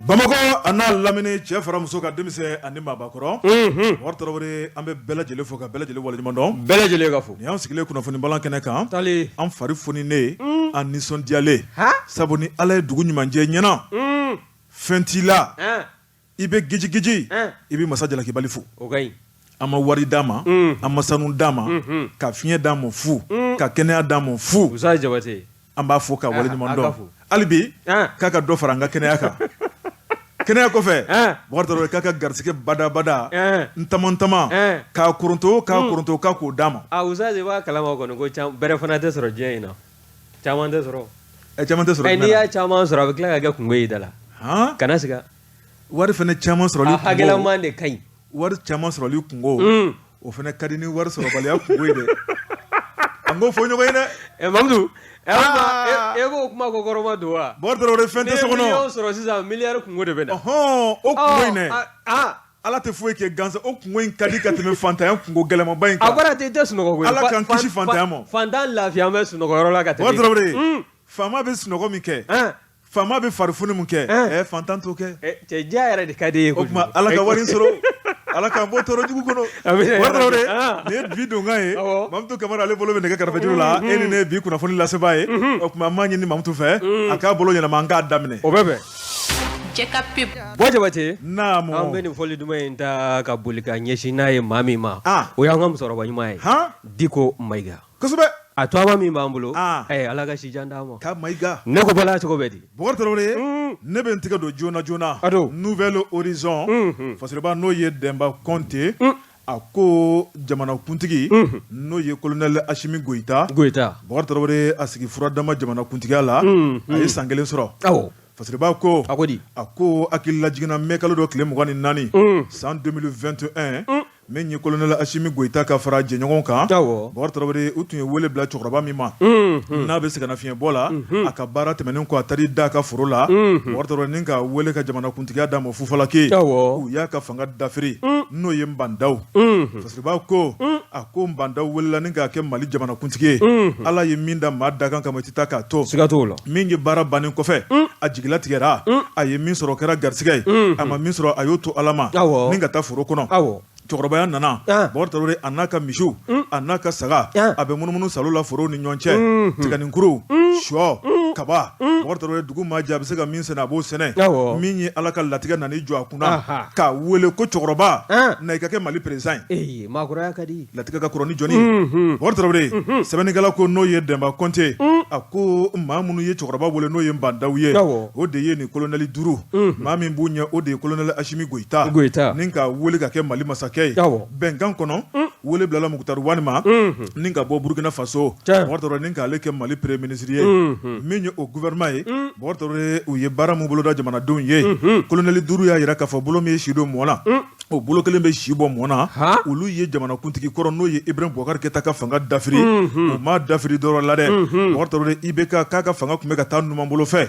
Bamakɔ a n'a lamini, cɛ fara muso kan, denmisɛn ani maabakɔrɔ, Bubakari Tarawele, an bɛ bɛɛ lajɛlen fo ka bɛɛ lajɛlen waleɲuman dɔn. Bɛɛ lajɛlen ka fo. Nin y'an sigilen kunnafoni balan kɛnɛ kan, an fari foninen, an nisɔndiyalen, sabu ni Ala ye dugu ɲuman jɛ ɲɛna, fɛn t'i la, i bɛ gijigiji, i bɛ masa jalakibali fo. An ma wari d'a ma, an ma sanu d'a ma, ka fiɲɛ d'a ma fu, ka kɛnɛya d'a ma fu. An b'a fo ka waleɲuman dɔn hali bi, k'a ka dɔ fara an ka kɛnɛya kan. Kɛnɛya kɔfɛ, Bubakari Tarawele, k'a ka garisɛgɛ badabada ntama k'a koronto, k'a koronto, k'a k'o d'a ma. Usa, b'a kalama kɔni ko bɛrɛ fana tɛ sɔrɔ diɲɛ in na, caman tɛ sɔrɔ. Caman tɛ sɔrɔ. N'i y'a caman sɔrɔ, a bɛ tila ka kɛ kunko ye da la. Kana siga. Wari fana caman sɔrɔli a hakɛlama de ka ɲi. Wari caman sɔrɔli kunko, o fana ka di ni wari sɔrɔbaliya kunko ye dɛ. An k'o fɔ ɲɔgɔn ye dɛ. Ɛ Mamudu, e b'o kuma kɔkɔrɔma don wa? Bubakari Tarawele, fɛn tɛ so kɔnɔ. N'i ye miliyɔn sɔrɔ sisan, miliyari kunko de bɛ na. Ɔhɔn, o kunko in dɛ. Ala tɛ foyi kɛ gansan. O kunko in ka di ka tɛmɛ fantanya kunko gɛlɛnmanba in kan. A bɔra ten, i tɛ sunɔgɔ koyi. Ala k'an kisi fantanya ma. Fantan lafiya bɛ sunɔgɔyɔrɔ la ka tɛmɛ. Bubakari Tarawele, faama bɛ sunɔgɔ min kɛ, faama bɛ farifoni min kɛ, fantan t'o kɛ. Cɛ diya yɛrɛ de ka di ye. O tuma Ala ka wari sɔrɔ, Ala k'an bɔ tɔɔrɔ jugu kɔnɔ. Bubakari Tarawele, nin ye bi donkan ye. Mamutu Kamara, ale bolo bɛ nɛgɛ karafejuru la. E ni ne ye bi kunnafoni lasebaa ye. O tuma an b'a ɲini Mamutu fɛ, a k'a bolo yɛlɛma, an k'a daminɛ. O bɛ bɛn. Bɔ Jabate, naamu, an bɛ nin fɔli duman in ta ka boli ka ɲɛsin n'a ye maa min ma, o y'an ka musokɔrɔba ɲuman ye, Diko Mayiga. Kosɛbɛ. A tɔgɔma min b'an bolo, Ala ka si jan d'a ma. Ka Mayiga. Ne ko Bala, cogo bɛ di? Bubakari Tarawele, ne bɛ n tɛgɛ don joona joona. A don. Nouvel Horizon, Fasiriba, n'o ye Dɛnba Kɔnte, a ko jamanakuntigi, n'o ye colonel Asimi Goyita. Goyita. Bubakari Tarawele, a sigi furadama jamanakuntigiya la, a ye san kelen sɔrɔ. Awɔ. Fasiriba ko. A ko di? A ko hakililajigin na mai kalo dɔ tile 24, san 2021, Min ye colonel Asimi Goyita ka fara jɛɲɔgɔn kan, awɔ, Bubakari Tarawele, u tun ye wele bila cɛkɔrɔba min ma, unhun, n'a bɛ sɛgɛnnafiɲɛbɔ la, unhun, a ka baara tɛmɛnen kɔ, a taar'i da a ka foro la, unhun, Bubakari Tarawele, ni k'a wele ka jamanakuntigiya d'a ma fufalaki, awɔ, u y'a ka fanga dafiri, un, n'o ye Ba Ndaw, unhun, Fasiriba ko, un, a ko Ba Ndaw welela ni k'a kɛ Mali jamanakuntigi ye, unhun, Ala ye min da maa dakan kama, i tɛ taa k'a to, siga t'o la, min ye baara bannen kɔfɛ, un, a jigilatigɛra, un, a ye min sɔrɔ o kɛra garisɛgɛ ye, unhun, a ma min sɔrɔ a y'o to Ala ma, awɔ, ni ka taa foro kɔnɔ, awɔ. Cɛkɔrɔbaya nana, Bubakari Tarawele, a n'a ka misiw, a n'a ka saga, a bɛ munumunu salo la forow ni ɲɔgɔn cɛ, tiganinkuru, shɔ, kaba. Bubakari Tarawele, dugu maa jɛ, a bɛ se ka min sɛnɛ, a b'o sɛnɛ. Min ye Ala ka latigɛ nan'i jɔ a kunna k'a wele ko cɛkɔrɔba, na i ka kɛ Mali président ye. Maakɔrɔya ka di. Latigɛ ka kɔrɔ ni jɔnni ye. Bubakari Tarawele, sɛbɛnnikɛla ko n'o ye Dɛnba Kɔnte, a ko maa minnu ye cɛkɔrɔba wele, n'o ye Ba Ndaw ye, o de ye nin kolonɛli duuru, maa min b'u ɲɛ, o de ye kolonɛli Asimi Goyita, Goyita, ni k'a wele ka kɛ Mali masakɛ ye, bɛnkan kɔnɔ, wele bilala Mukutari Wani ma, ni ka bɔ Burukina Faso, Bubakari Tarawele, ni k'ale kɛ Mali premier ministre ye. Min ye o gouvernement ye, Bubakari Tarawele, u ye baara min boloda jamanadenw ye, kolonɛli duuru y'a jira k'a fɔ bolo min ye si don mɔ na, o bolo kelen bɛ si bɔ mɔ na. Olu ye jamanakuntigi kɔrɔ, n'o ye Ibrahim Bubakari Keyita ka fanga dafiri. U ma dafiri dɔrɔn la dɛ, Bubakari Tarawele, IBK k'a ka fanga tun bɛ ka taa numan bolo fɛ,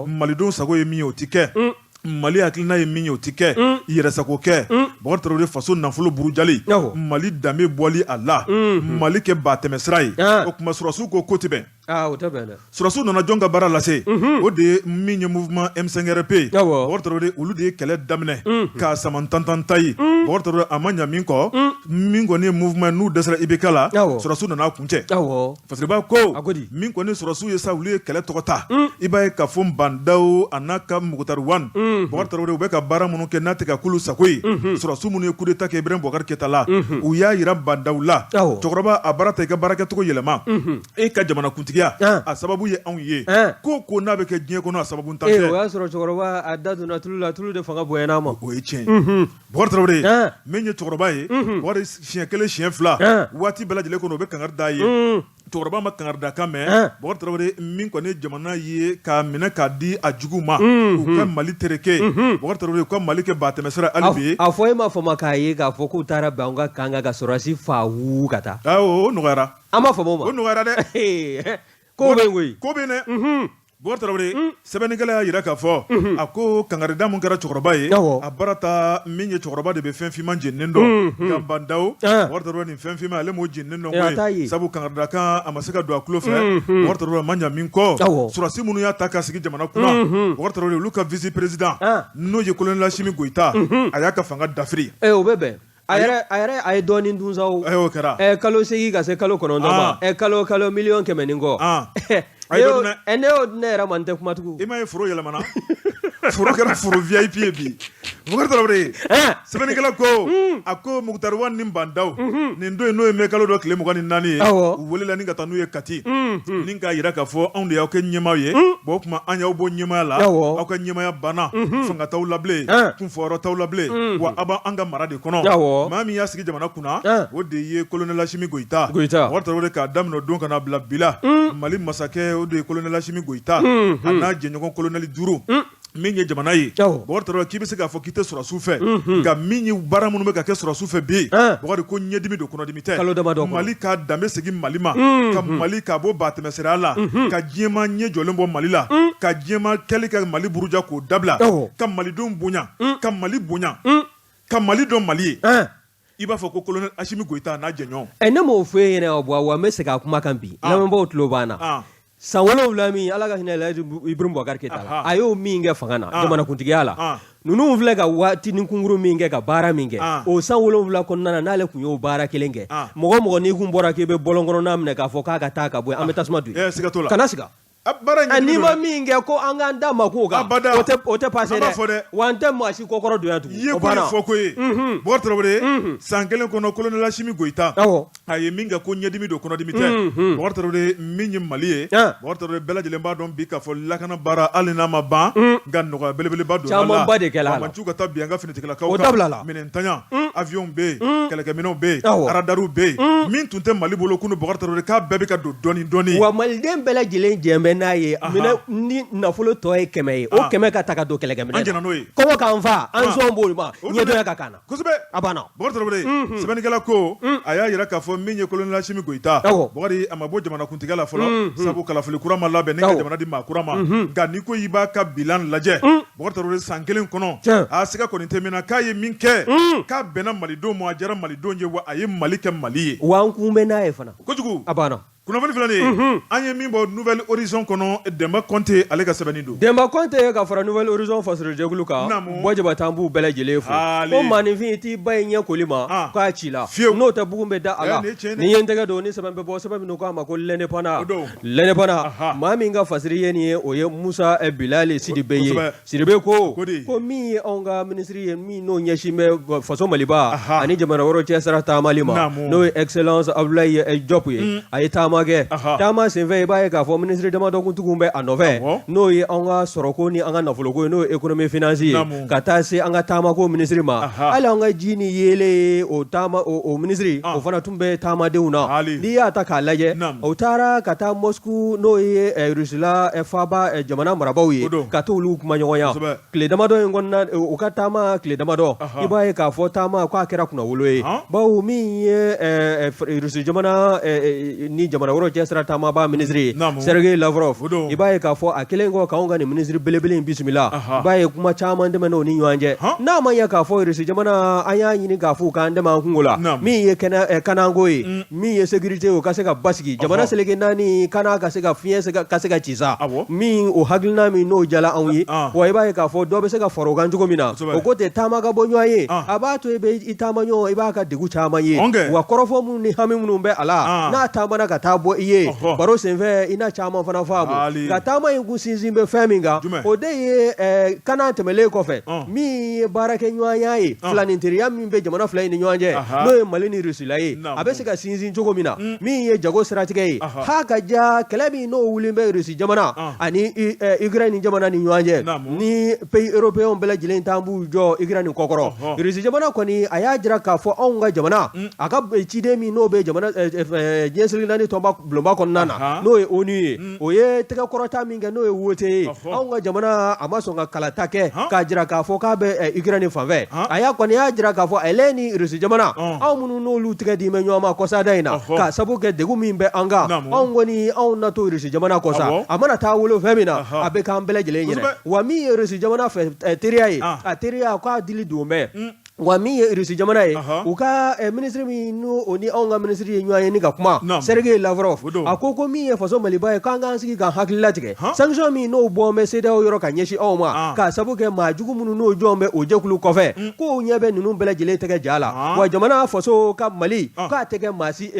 Malidenw sago ye min ye, o tɛ kɛ. Mali hakilina ye min ye, o tɛ kɛ. Yɛrɛsago kɛ, Bubakari Tarawele, faso nafolo burujali, Mali danbe bɔli a la, Mali kɛ ba tɛmɛsira ye. O tuma sɔrɔdasiw ko ko tɛ bɛn. O tɛ bɛn dɛ. Sɔrɔdasiw nana jɔn ka baara lase? O de ye min ye mouvement M5RP, Bubakari Tarawele, olu de ye kɛlɛ daminɛ k'a sama tantanta ye. Bubakari Tarawele, a ma ɲa min kɔ, min kɔni ye mouvement n'u dɛsɛra IBK la, sɔrɔdasiw nana a kuncɛ. Fasiriba ko min kɔni sɔrɔdasiw ye sa, olu ye kɛlɛ tɔgɔ ta. I b'a ye k'a fɔ Ba Ndaw a n'a ka Mukutari Wani, Bubakari Tarawele, u bɛ ka baara minnu kɛ n'a tɛ ka k'olu sago ye, sɔrɔdasiw minnu ye coup d'état kɛ Ibrahim Bubakari Keyita la, u y'a jira Ba Ndaw la, cɛkɔrɔba, a baara ta, i ka baarakɛcogo yɛlɛma. E ka jamanakuntigiya a sababu ye anw ye. Ko ko n'a bɛ kɛ diɲɛ kɔnɔ, a sababu tan tɛ. O y'a sɔrɔ cɛkɔrɔba a da donna tulu la, tulu de fanga bonyana a ma. O ye tiɲɛ ye. Bubakari Tarawele, min ye cɛkɔrɔba ye, Bubakari, siɲɛ kelen, siɲɛ fila, waati bɛɛ lajɛlen kɔnɔ, u bɛ kangari d'a ye. Cɛkɔrɔba ma kangaridakan mɛn. Bubakari Tarawele, min kɔni ye jamana ye k'a minɛ k'a di a juguw ma, u ka Mali tereke, Bubakari Tarawele, u ka Mali kɛ ba tɛmɛsira hali bi. A fɔ e ma fama k'a ye k'a fɔ k'u taara bin an ka camp kan ka sɔrɔdasi faa wuu ka taa. O nɔgɔyara. An ma fama o ma. O nɔgɔyara dɛ. Ko bɛ yen koyi. Ko bɛ yen dɛ. Bubakari Tarawele, sɛbɛnnikɛla y'a jira k'a fɔ, a ko kankarida min kɛra cɛkɔrɔba ye, a baara ta min ye cɛkɔrɔba de bɛ fɛn finman jeninen dɔn, nka Ba Ndaw, Bubakari Tarawele nin fɛn finman ale m'o jeninen dɔn koyi, sabu kankaridakan a ma se ka don a tulo fɛ, Bubakari Tarawele a ma ɲa min kɔ, sɔrɔdasi minnu y'a ta ka sigi jamana kunna, Bubakari Tarawele olu ka vice président n'o ye colonel Asimi Goyita, a y'a ka fanga dafiri. Ee o bɛ bɛn. A yɛrɛ a ye dɔɔnin dun sa o kɛra kalo 8 ka se kalo 9 ma kalo kalo miliyɔn 100 ni kɔ ne y'o di ne yɛrɛ ma n tɛ kuma tugun i m'a ye foro yɛlɛmana foro kɛra foro VIP ye bi Bubakari Tarawele sɛbɛnnikɛla ko a ko Mukutari Wani ni Ba Ndaw nin don in n'o ye mai kalo dɔ tile 24 ye u welela ni ka taa n'u ye Kati ni k'a jira k'a fɔ anw de y'aw kɛ ɲɛmaa ye bon o tuma an y'aw bɔ ɲɛmaaya la aw ka ɲɛmaaya banna fanga t'aw la bilen kunfɔyɔrɔ t'aw la bilen wa aw b'an ka mara de kɔnɔ maa min y'a sigi jamana kunna o de ye colonel Asimi Goyita Bubakari Tarawele k'a daminɛ o don ka na bila bi la Mali masakɛ o de ye colonel Asimi Goyita a n'a jɛɲɔgɔn colonel duuru min ye jamana ye Bubakari Tarawele k'i bɛ se k'a fɔ k'i tɛ sɔrɔdasiw fɛ nka min ye baara minnu bɛ ka kɛ sɔrɔdasiw fɛ bi Bubakari ko ɲɛdimi don kɔnɔdimi tɛ kalo damadɔ Mali ka danbe segin Mali ma ka Mali ka bɔ batɛmɛsiraya la ka diɲɛmaa ɲɛ jɔlen bɔ Mali la ka diɲɛmaa kɛli ka Mali buruja k'o dabila ka malidenw bonya ka Mali bonya ka Mali dɔn Mali ye i b'a fɔ ko colonel Asimi Goyita n'a jɛɲɔgɔn ɛ ne m'o fɔ e ɲɛna wa wa n bɛ segin a kuma kan bi lamɛnbaaw tulo b'an na san 7 min Ala ka hinɛ Elhaji Ibrahim Boubacar Keita la a y'o min kɛ fanga na jamanakuntigiya la ninnu filɛ ka waatinin kunkurun min kɛ ka baara min kɛ o san 7 kɔnɔna na n'ale tun y'o baara kelen kɛ mɔgɔ mɔgɔ n'i kun bɔra k'i bɛ bɔlɔn kɔnɔna minɛ k'a fɔ k'a ka taa ka bɔ yen an bɛ tasuma don yen kana siga n'i ma min kɛ ko an k'an da ma k'o kan o tɛ passer dɛ wa an tɛ maa si kɔkɔrɔ don yan tugun i ye ko fɔ ko ye Bubakari Tarawele san kelen kɔnɔ colonel Asimi Goyita a ye min kɛ ko ɲɛdimi don kɔnɔdimi tɛ Bubakari Tarawele min ye Mali ye Bubakari Tarawele bɛɛ lajɛlen b'a dɔn bi k'a fɔ lakana baara hali n'a ma ban nka nɔgɔya belebeleba donna a la camanba de kɛra a la banbaanciw ka taa bin an ka finitigilakaw kan o dabila la minɛntanya avion bɛ yen kɛlɛkɛminɛnw bɛ yen radariw bɛ yen min tun tɛ Mali bolo kunun Bubakari Tarawele k'a bɛɛ bɛ ka don dɔɔnin dɔɔnin wa maliden bɛɛ lajɛlen jɛn bɛ n'a ye minɛ ni nafolo tɔ ye 100 ye o 100 ka ta ka don kɛlɛkɛminɛn na an jɛnna n'o ye kɔngɔ k'an fa an sɔn b'o ma ɲɛdɔnya ka k'an na kosɛbɛ a banna Bubakari Tarawele sɛbɛnnikɛla ko a y'a jira k'a fɔ min ye colonel Asimi Goyita Bubakari a ma bɔ jamanakuntigiya la fɔlɔ sabu kalafili kura ma labɛn ni ka jamana di maa kura ma nka n'i ko i b'a ka bilan lajɛ Bubakari Tarawele san kelen kɔnɔ a siga kɔni tɛ min na k'a ye min kɛ k'a bɛnna malidenw ma a diyara malidenw ye wa a ye Mali kɛ Mali ye wa an kun bɛ n'a ye fana kojugu a banna Kunnafoni filɛ nin ye an ye min bɔ Nouvel Horizon kɔnɔ Denba Kɔnte ale ka sɛbɛnni don Denba Kɔnte ka fara Nouvel Horizon fasirujɛkulu kan Buwa Jabate an b'u bɛɛ lajɛlen fo ko maaninfin i t'i ba i ɲɛ koli ma k'a ci la fiyewu n'o tɛ bugun bɛ da a la ni ye n tɛgɛ don ni sɛbɛn bɛ bɔ sɛbɛn min k'a ma ko L'Indépendant L'Indépendant maa min ka fasiri ye nin ye o ye Musa Bilali Sidibe ye Sidibe ko ko min ye anw ka minisiri ye min n'o ɲɛsin bɛ faso Maliba ani jamana wɛrɛw cɛ sira taamali ma n'o ye Excellence Abdoulaye Diop ye a ye taama kɛ taama senfɛ i b'a ye k'a fɔ minisiri damadɔ kun tugun bɛ a nɔfɛ n'o ye anw ka sɔrɔko ni an ka nafoloko ye n'o ye économie finance ye ka taa se an ka taamako minisiri ma hali an ka ji ni yeelen ye o taama o minisiri o fana tun bɛ taamadenw na n'i y'a ta k'a lajɛ u taara ka taa Moscou n'o ye Rusila faaba jamana marabaaw ye ka t'olu kumaɲɔgɔnya tile damadɔ in kɔnɔna u ka taama tile damadɔ i b'a ye k'a fɔ taama k'a kɛra kunnawolo ye bawo min ye Rusi jamana ni jamana wɛrɛw cɛ sira taamaba minisiri ye Sergei Lavrov i b'a ye k'a fɔ a kɛlen kɔ k'anw ka nin minisiri belebele in bisimila i b'a ye kuma caman tɛmɛna u ni ɲɔgɔn cɛ n'a ma ɲɛ k'a fɔ Rusi jamana an y'a ɲini k'a fɔ u k'an dɛmɛ an kunko la min ye kanako ye min ye sécurité o ka se ka basigi jamana seleke naani kana ka se ka fiɲɛ ka se ka ci sa min o hakilina min n'o diyala anw ye wa i b'a ye k'a fɔ dɔ bɛ se ka fara o kan cogo min na o ko tɛ taama ka bɔ ɲɔgɔn ye a b'a to i bɛ i taama ɲɔgɔn i b'a ka degun caman ye wa kɔrɔfɔ minnu ni hami minnu bɛ a la n'a taamana ka taa bɔ i ye baro senfɛ i na caman fana faamu nka taama in kun sinsin bɛ fɛn min kan o de ye kana tɛmɛlen kɔfɛ min ye baarakɛɲɔgɔnya ye filaninteriya min bɛ jamana fila in ni ɲɔgɔn cɛ n'o ye Mali ni Rusila ye a bɛ se ka sinsin cogo min na min ye jago siratigɛ ye ha ka ja kɛlɛ min n'o wulilen bɛ Rusi jamana ani Ukraine jamana ni ɲɔgɔn cɛ ni pays européens bɛɛ lajɛlen taa b'u jɔ Ukraine kɔkɔrɔ Rusi jamana kɔni a y'a jira k'a fɔ anw ka jamana a ka ciden min n'o bɛ jamana diɲɛ seleke naani tɔnba tɔnba bulonba kɔnɔna na, n'o ye ONU ye, o ye tɛgɛkɔrɔta min kɛ, n'o ye wote ye, anw ka jamana a ma sɔn ka kalata kɛ k'a jira k'a fɔ k'a bɛ Ukraine fanfɛ. A y'a kɔni y'a jira k'a fɔ ale ni Russie jamana, anw minnu n'olu tɛgɛ di bɛ ɲɔgɔn ma kɔsada in na, k'a sabu kɛ degun min bɛ an kan, anw kɔni anw na to Russie jamana kɔ sa. A mana taa wolo fɛn min na, a bɛ k'an bɛɛ lajɛlen ɲɛna. Wa min ye Russie jamana fɛ teriya ye, a teriya k'a dili don bɛɛ. Wa min ye Russie jamana ye, u ka minisiri min n'o o ni anw ka minisiri ye ɲɔgɔn ye ni ka kuma, Sergei Lavrov, a ko min ye faso Maliba ye, k'an k'an sigi k'an hakili latigɛ sanction min n'o bɔ bɛ CEDEAO yɔrɔ ka ɲɛsin anw ma, k'a sabu kɛ maa jugu minnu n'o jɔn bɛ o jɛkulu kɔfɛ, k'o ɲɛ bɛ ninnu bɛɛ lajɛlen tɛgɛ ja la. Wa jamana faso ka Mali k'a tɛ kɛ maa si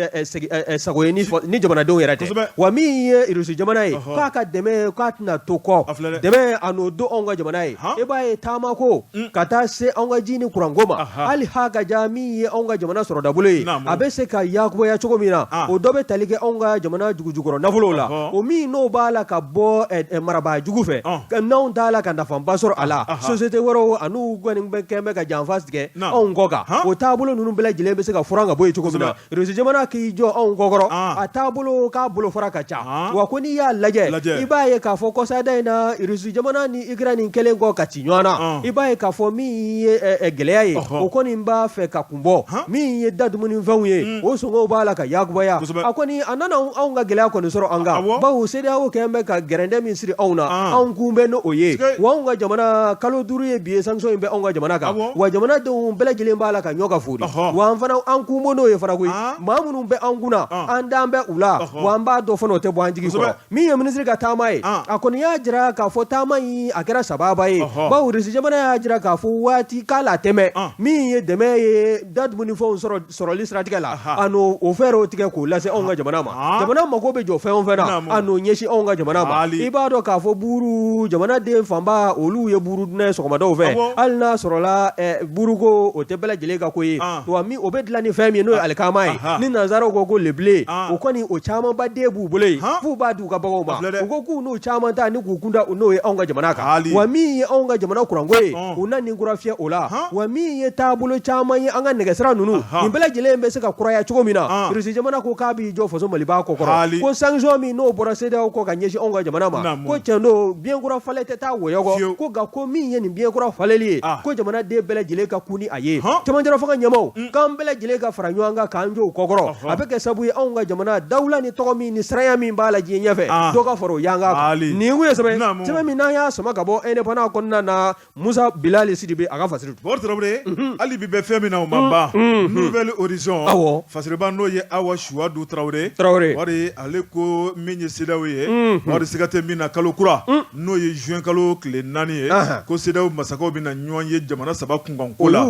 sago ye ni jamanadenw yɛrɛ tɛ. Wa min ye Russie jamana ye, k'a ka dɛmɛ k'a tɛna to kɔ, dɛmɛ a n'o don anw ka jamana ye. E b'a ye taama ko ka taa se anw ka ji ni kuranko ma, hali ha ka ja min ye anw ka jamana sɔrɔdabolo ye, a bɛ se ka yakubaya cogo min na, o dɔ bɛ tali kɛ anw ka jamana dugujukɔrɔ nafolo la, o min n'o b'a la ka bɔ marabaa jugu fɛ, n'anw t'a la ka nafaba sɔrɔ a la. Société wɛrɛw an'u kɔni bɛ kɛn bɛ ka janfa tigɛ anw kɔ kan, o taabolo ninnu bɛɛ lajɛlen bɛ se ka furan ka bɔ yen cogo min na. Russie jamana k'i jɔ anw kɔkɔrɔ, a taabolo k'a bolofara ka ca. Wa ko n'i y'a lajɛ, i b'a ye k'a fɔ kɔsada in na, Russie jamana ni Ukraine kɛlen kɔ ka ci ɲɔgɔn na, i b'a ye k'a fɔ min ye gɛlɛya ye, o kɔni b'a fɛ ka kun bɔ. Min ye da dumunifɛnw ye, o sɔngɔw b'a la ka yakubaya. A kɔni a nana anw ka gɛlɛya kɔni sɔrɔ an kan, bawo CEDEAO kɛlen bɛ ka gɛrɛntɛ min siri anw na, anw kun bɛ n'o ye. Wa anw ka jamana kalo 5 ye bi ye sanction in bɛ anw ka jamana kan. Wa jamanadenw bɛɛ lajɛlen b'a la ka ɲɔ ka fori. Wa an fana an kun bɔ n'o ye fana koyi. Maa minnu bɛ an kunna, an dan bɛ u la, wa an b'a dɔn fana o tɛ bɔ an jigi kɔrɔ. Min ye minisiri ka taama ye, a kɔni y'a jira k'a fɔ taama in a kɛra sababa ye, bawo Russie jamana y'a jira k'a fɔ waati k'a la tɛmɛ min ye dɛmɛ ye da dumunifɛnw sɔrɔli siratigɛ la, a n'o o fɛɛrɛw tigɛ k'o lase anw ka jamana ma. Jamana mako bɛ jɔ fɛn o fɛn na, a n'o ɲɛsin anw ka jamana ma. I b'a dɔn k'a fɔ buuru, jamanaden fanba olu ye buuru dunna ye sɔgɔmadaw fɛ, hali n'a sɔrɔla buruko o tɛ bɛɛ lajɛlen ka ko ye. Wa min o bɛ dilan ni fɛn min ye, n'o ye alikama ye, ni nansaraw ko le blé, o kɔni o camanba den b'u bolo yen f'u b'a di u ka baganw ma. U ko k'u n'o caman ta ni k'u kunda n'o ye anw ka jamana kan. Wa min ye anw ka jamana kuranko ye, u na nin kura fiyɛ o la. Wa min ye taabolo caman ye an ka nɛgɛsira ninnu, nin bɛɛ lajɛlen bɛ se ka kuraya cogo min na, Russie jamana ko k'a b'i jɔ faso Maliba kɔ kɔrɔ, ko sanction min n'o bɔra CEDEAO kɔ ka ɲɛsin anw ka jamana ma, ko tiɲɛ don, biɲɛ kura falen tɛ taa wɔyɔ kɔ, ko nka ko min ye nin biɲɛ kura falenli ye, ko jamanaden bɛɛ lajɛlen ka kun ni a ye. Cɛmancɛla fanga ɲɛmaaw, k'an bɛɛ lajɛlen ka fara ɲɔgɔn kan k'an jɔ u kɔkɔrɔ, a bɛ kɛ sababu ye anw ka jamana dawula ni tɔgɔ min ni siranya min b'a la diɲɛ ɲɛfɛ, dɔ ka fara o yanga kan. Nin kun ye sɛbɛn sɛbɛn min n'an y'a sama ka bɔ Indépendant kɔnɔna na, Musa Bilali Sidibe a ka fasiri. Bɔkari Tarawele, hali bi bɛ fɛn min na o ma ban. Nouvel Horizon, awɔ, fasiriba n'o ye Awa Suwadu Tarawele, Tarawele, wari ale ko min ye CEDEAO ye, wari siga tɛ min na, kalo kura n'o ye juin kalo tile 4 ye, ko CEDEAO masakɛw bɛna ɲɔgɔn ye jamana saba kunkanko la.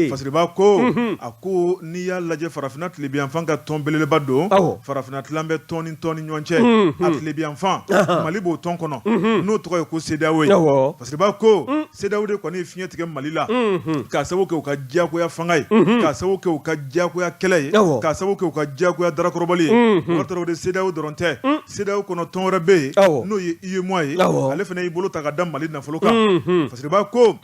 Fasiriba ko, a ko n'i y'a lajɛ farafinna tilebinyanfan ka tɔn belebeleba don, farafinna tilan bɛ tɔn ni tɔn ni ɲɔgɔn cɛ, a tilebinyanfan Mali b'o tɔn kɔnɔ n'o tɔgɔ ye ko CEDEAO ye. Fasiriba ko CEDEAO de kɔni ye fiɲɛ tigɛ Mali la k'a sababu kɛ u ka diyagoya fanga ye, k'a sababu kɛ u ka diyagoya kɛlɛ ye, k'a sababu kɛ u ka diyagoya darakɔrɔbali ye. Bɔkari Tarawele, CEDEAO dɔrɔn tɛ, CEDEAO kɔnɔ tɔn wɛrɛ bɛ yen n'o ye UEMOA ye, ale fana y'i bolo ta ka da Mali nafolo kan. Fasiriba ko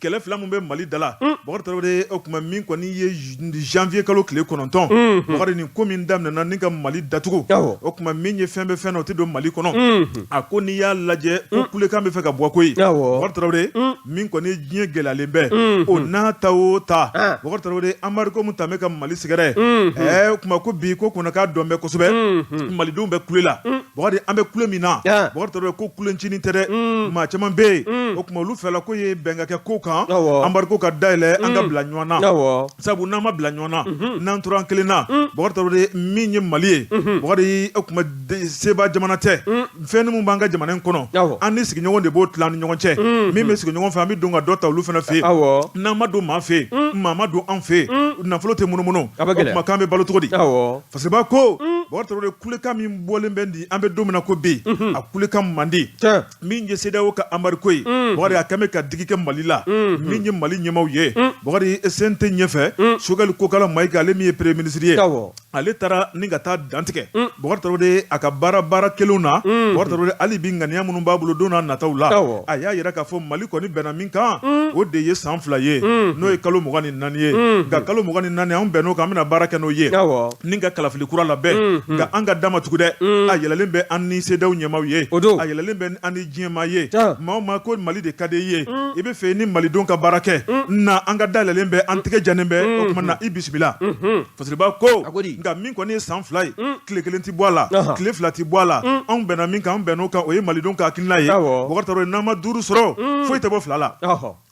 kɛlɛ fila min bɛ Mali da la, Bɔkari Tarawele, o tuma min kɔni ye janvier kalo tile 9, Bɔkari, nin ko min daminɛna ni ka Mali datugu, o tuma min ye fɛn bɛ fɛn na o tɛ don Mali kɔnɔ. A ko n'i y'a lajɛ ko kulekan bɛ fɛ ka bɔ koyi. Bɔkari Tarawele, min kɔni diɲɛ gɛlɛyalen bɛ, o n'a ta o ta, Bɔkari Tarawele, embargo min tun bɛ ka Mali sɛgɛrɛ, o tuma ko bi ko kɔnɔ k'a dɔn bɛ kosɛbɛ, Malidenw bɛ kule la. Bɔkari, an bɛ kule min na, Bɔkari Tarawele, ko kule ncinin tɛ dɛ. Maa caman bɛ yen, o tuma olu fɛla ko ye bɛn ka kɛ ko kan, embargo ka dayɛlɛ, an ka bila ɲɔgɔn na, sabu n'an ma bila ɲɔgɔn na, n'an tora an kelen na, Bɔkari Tarawele, min ye Mali ye, Bɔkari, o tuma seba jamana tɛ. Fɛn minnu b'an ka jamana in kɔnɔ, an ni sigiɲɔgɔn de b'o tila ni ɲɔgɔn cɛ. Min bɛ sigiɲɔgɔn fɛ, an bɛ don ka dɔ ta olu fana fɛ yen. N'an ma don maa fɛ yen, maa ma don an fɛ yen, nafolo tɛ munumunu, o tuma k'an bɛ balo cogo di? Fasiriba ko, Bɔkari Tarawele, kulekan min bɔlen bɛ nin, an bɛ don min na ko bi, a kulekan man di. Min ye CEDEAO ka embargo ye, Bɔkari, a kɛlen bɛ ka digi kɛ Mali la. Min ye Mali ɲɛmaaw ye, Bɔkari, CNT ɲɛfɛ, Sogɛli Kokala Mayiga, ale min ye premier ministre ye. Ale taara ni ka taa dantigɛ Bɔkari Tarawele a ka baara kɛlenw na. Bɔkari Tarawele, hali bi ŋaniya minnu b'a bolo don n'a nataw la, a y'a jira k'a fɔ Mali kɔni bɛnna min kan, o de ye san 2 ye, n'o ye kalo 24 ye. Nka kalo 24, anw bɛnn'o kan, an bɛna baara kɛ n'o ye ni ka kalafili kura labɛn. Nka an ka da ma tugu dɛ, a yɛlɛlen bɛ an ni CEDEAO ɲɛmaaw ye, a yɛlɛlen bɛ an ni diɲɛmaa ye. Maa o maa ko Mali de ka di i ye, i bɛ fɛ ni malidenw ka baara kɛ na, an ka da yɛlɛlen bɛ, an tɛgɛ jannen bɛ. O tuma na, i bisimila. Fasiriba ko nka min kɔni ye san 2 ye, tile 1 tɛ bɔ a la, tile 2 tɛ bɔ a la. Anw bɛnna min kan, an bɛnn'o kan, o ye malidenw ka hakilina ye. Bɔkari Tarawele, n'an ma 5 sɔrɔ, foyi tɛ bɔ 2 la.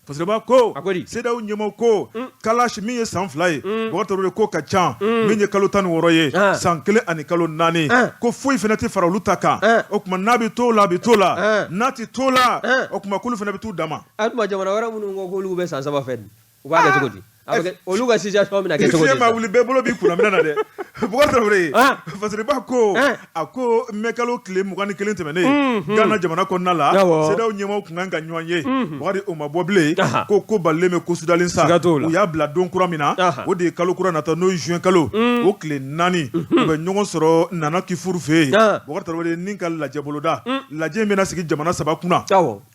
Fasiriba ko CEDEAO ɲɛmaaw ko kalasi min ye san 2 ye, Bɔkari Tarawele, ko ka ca min ye kalo 16 ye, san 1 ani kalo 4, ko foyi fana tɛ fara olu ta kan. O tuma n'a bɛ to la, a bɛ to la, n'a tɛ to la, o tuma k'olu fana bɛ t'u dama. A tuma jamana wɛrɛ minnu ko k'olu bɛ san 3 fɛ, u b'a kɛ cogo di? Olu ka situation bɛna kɛ cogo di? Fiɲɛ ma wuli, bɛɛ bolo b'i kunna minɛ na dɛ. Bɔkari Tarawele, Fasiriba ko a ko mɛ kalo tile 21 tɛmɛnen, Gana jamana kɔnɔna la, CEDEAO ɲɛmaaw tun kan ka ɲɔgɔn ye. Bɔkari, o ma bɔ bilen, ko balilen bɛ ko sudalen sa. U y'a bila don kura min na, o de ye kalo kura nata, n'o ye juin kalo o tile 4, u bɛ ɲɔgɔn sɔrɔ Nana Kifuru fɛ yen. Bɔkari Tarawele, ni ka lajɛ boloda, lajɛ in bɛna sigi jamana 3 kunna.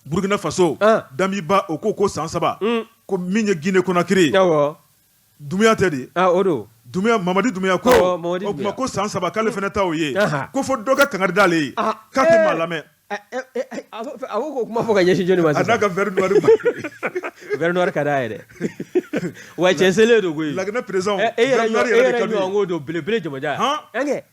Burukina Faso, Damiba, o ko san 3. Ko min ye Guinée Conakry, Dumuya tɛ de, o don. Dumuya, Mamadi Dumuya ko o tuma ko san 3, k'ale fana ta o ye, ko fo dɔ ka kangari d'ale ye, k'a tɛ maa lamɛn. A ko k'o kuma fɔ ka ɲɛsin jɔnni ma sisan? A n'a ka vert noir. Vert noir ka d'a ye dɛ. Wa cɛ selen don koyi. Laginɛ président. E yɛrɛ ɲɔgɔn ko don belebele jamajan.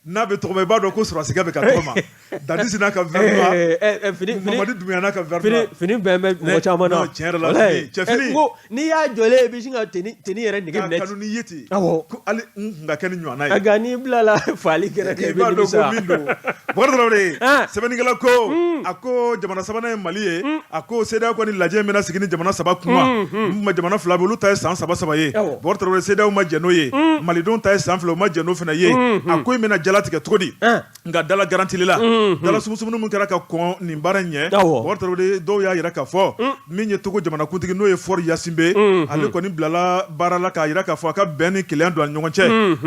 N'a bɛ tɔgɔma, i b'a dɔn ko sɔrɔdasikɛ bɛ ka tɔgɔma. Dadis n'a ka vert noir, fini Mamadi Dumuya n'a ka vert noir, fini bɛn bɛ mɔgɔ caman na. Tiɲɛ yɛrɛ la, cɛ fini. N ko n'i y'a jɔlen ye, i bɛ sin ka tenue yɛrɛ nege minɛ. K'a kanu n'i ye ten. Awɔ. Ko hali n tun ka kɛ ni ɲɔgɔnna ye. Nka n'i bilala faali kɛnɛ kan, i bɛ nimisa. I b'a dɔn ko min don. Bɔkari Tarawele, sɛbɛnnikɛla ko, a ko jamana sabanan ye Mali ye. A ko CEDEAO kɔni lajɛ bɛna sigi ni jamana 3 kunna. Jamana 2 bɛ, olu ta ye san 3 3 ye. Bɔkari Tarawele, CEDEAO ma jɛn n'o ye. Malidenw ta ye san 2, u ma jɛn n'o fana ye. A ko in bɛna jalatigɛ cogo di? Nka dala garantili la, dala sumusumuni min kɛra ka kɔn nin baara in ɲɛ, Bɔkari Tarawele, dɔw y'a jira k'a fɔ min ye Togo jamanakuntigi, n'o ye Faure Gnassingbé, ale kɔni bilala baara la k'a jira k'a fɔ a ka bɛn ni kelenya don an ni ɲɔgɔn cɛ.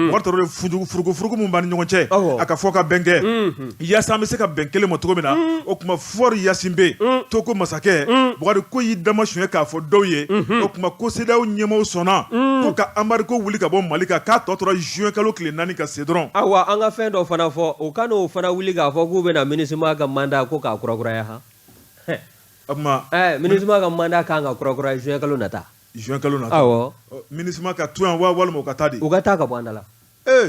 Bɔkari Tarawele, furugufurugu min b'an ni ɲɔgɔn cɛ, a ka fɔ ka bɛn kɛ yaasa an bɛ se ka bɛn kelen ma cogo min na. O tuma Faure Gnassingbé, Togo masakɛ, Bɔkari, ko y'i dama suɲɛ k'a fɔ dɔw ye, o tuma ko CEDEAO ɲɛmaaw sɔnna ko ka embargo wuli ka bɔ Mali kan, k'a tɔ tora juin kalo tile 4 ka se dɔrɔn. Awa, an ka fɛn dɔ fana fɔ, u kan'o fana wuli k'a fɔ k'u bɛna MINUSMA ka mandat ko k'a kurakuraya han. O tuma MINUSMA ka mandat kan ka kurakuraya juin kalo nata. Juin kalo nata. Awɔ. MINUSMA ka to yan wa, walima u ka taa de? U ka taa ka bɔ an da la.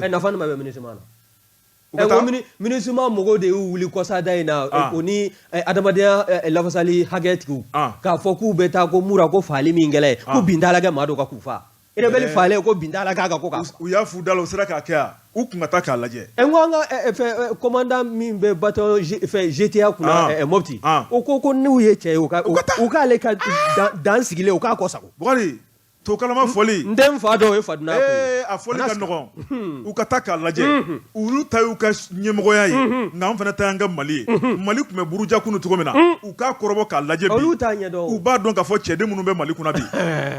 Nafa jumɛn bɛ MINUSMA na? MINUSMA mɔgɔw de y'u wuli kɔsada in na, o ni adamadenya lafasali hakɛtigiw, k'a fɔ k'u bɛ taa ko Mura ko faali min kɛla yen, ko bin t'a la kɛ maa dɔ kan k'u faa. Rebelle faalen ko bin t'a la k'a kan ko k'a faa. U y'a f'u da la, u sera k'a kɛ wa? U kun ka taa k'a lajɛ. N ko an ka fɛn commandant min bɛ bataillon fɛn GTA kunna Mopti, o ko n'u ye cɛ ye, u k'ale ka dan sigilen, u k'a kɔ sago. Bukari, to kalama fɔli. N tɛ n fa dɔn, o ye fadunan ko ye. A fɔli ka nɔgɔn. U ka taa k'a lajɛ. Olu ta y'u ka ɲɛmɔgɔya ye, nka an fana ta y'an ka Mali ye. Mali tun bɛ buruja kunun cogo min na, u k'a kɔrɔbɔ k'a lajɛ bi. Olu t'a ɲɛdɔn. U b'a dɔn k'a fɔ cɛden minnu bɛ Mali kunna bi.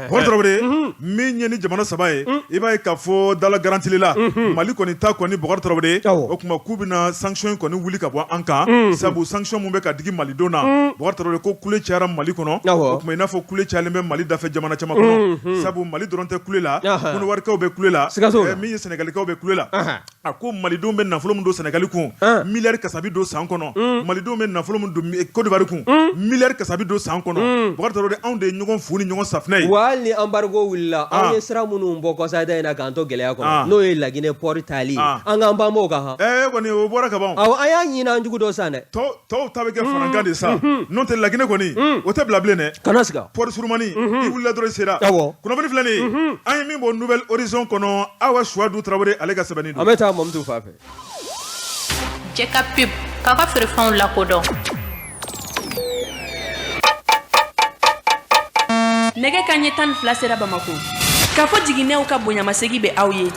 Bukari Tarawele, min ye ni jamana 3 ye, i b'a ye k'a fɔ dala garantili la, Mali kɔni ta kɔni, Bukari Tarawele, o tuma k'u bɛna sanction kɔni wuli ka bɔ an kan, sabu sanction min bɛ ka digi Malidenw na, Bukari Tarawele, ko kule cayara Mali kɔnɔ. O tuma i n'a fɔ kule cayalen bɛ Mali dafɛ jamana caman kɔnɔ, sabu Mali dɔrɔn tɛ kule la, Kɔnɔwarikaw bɛ kule la, min ye Sɛnɛgalikaw bɛ kule la. A ko malidenw bɛ nafolo min don Sɛnɛgali kun, miliyari kasabi don san kɔnɔ, malidenw bɛ nafolo min don Côte d'Ivoire kun, miliyari kasabi don san kɔnɔ. Bukari Tarawele, anw de ye ɲɔgɔn fu ni ɲɔgɔn safinɛ ye. Wa hali ni embargo wulila, anw ye sira minnu bɔ kɔsada in na k'an to gɛlɛya kɔnɔ, n'o ye Laginɛ port taali ye, an k'an ban o kan han. Ɛɛ kɔni, o bɔra ka ban. Awɔ, an y'a ɲini an jugu dɔ san dɛ. Tɔw ta bɛ kɛ farankan de sa, n'o tɛ Laginɛ kɔni, o tɛ bila bilen dɛ. Kana siga. Port surumani, i wulila dɔrɔn i sera. Awɔ. Kunnafoni filɛ nin ye, an ye min bɔ Nouvel Horizon kɔnɔ, Awa Suwadu Tarawele, ale ka sɛbɛnni don. An bɛ taa Mamutu fan fɛ. Jɛ ka pub k'aw ka feerefɛnw lakodɔn. Nɛgɛ kanɲɛ 12 sera Bamakɔ. K'a fɔ jiginɛw ka bonyamasegin bɛ aw ye.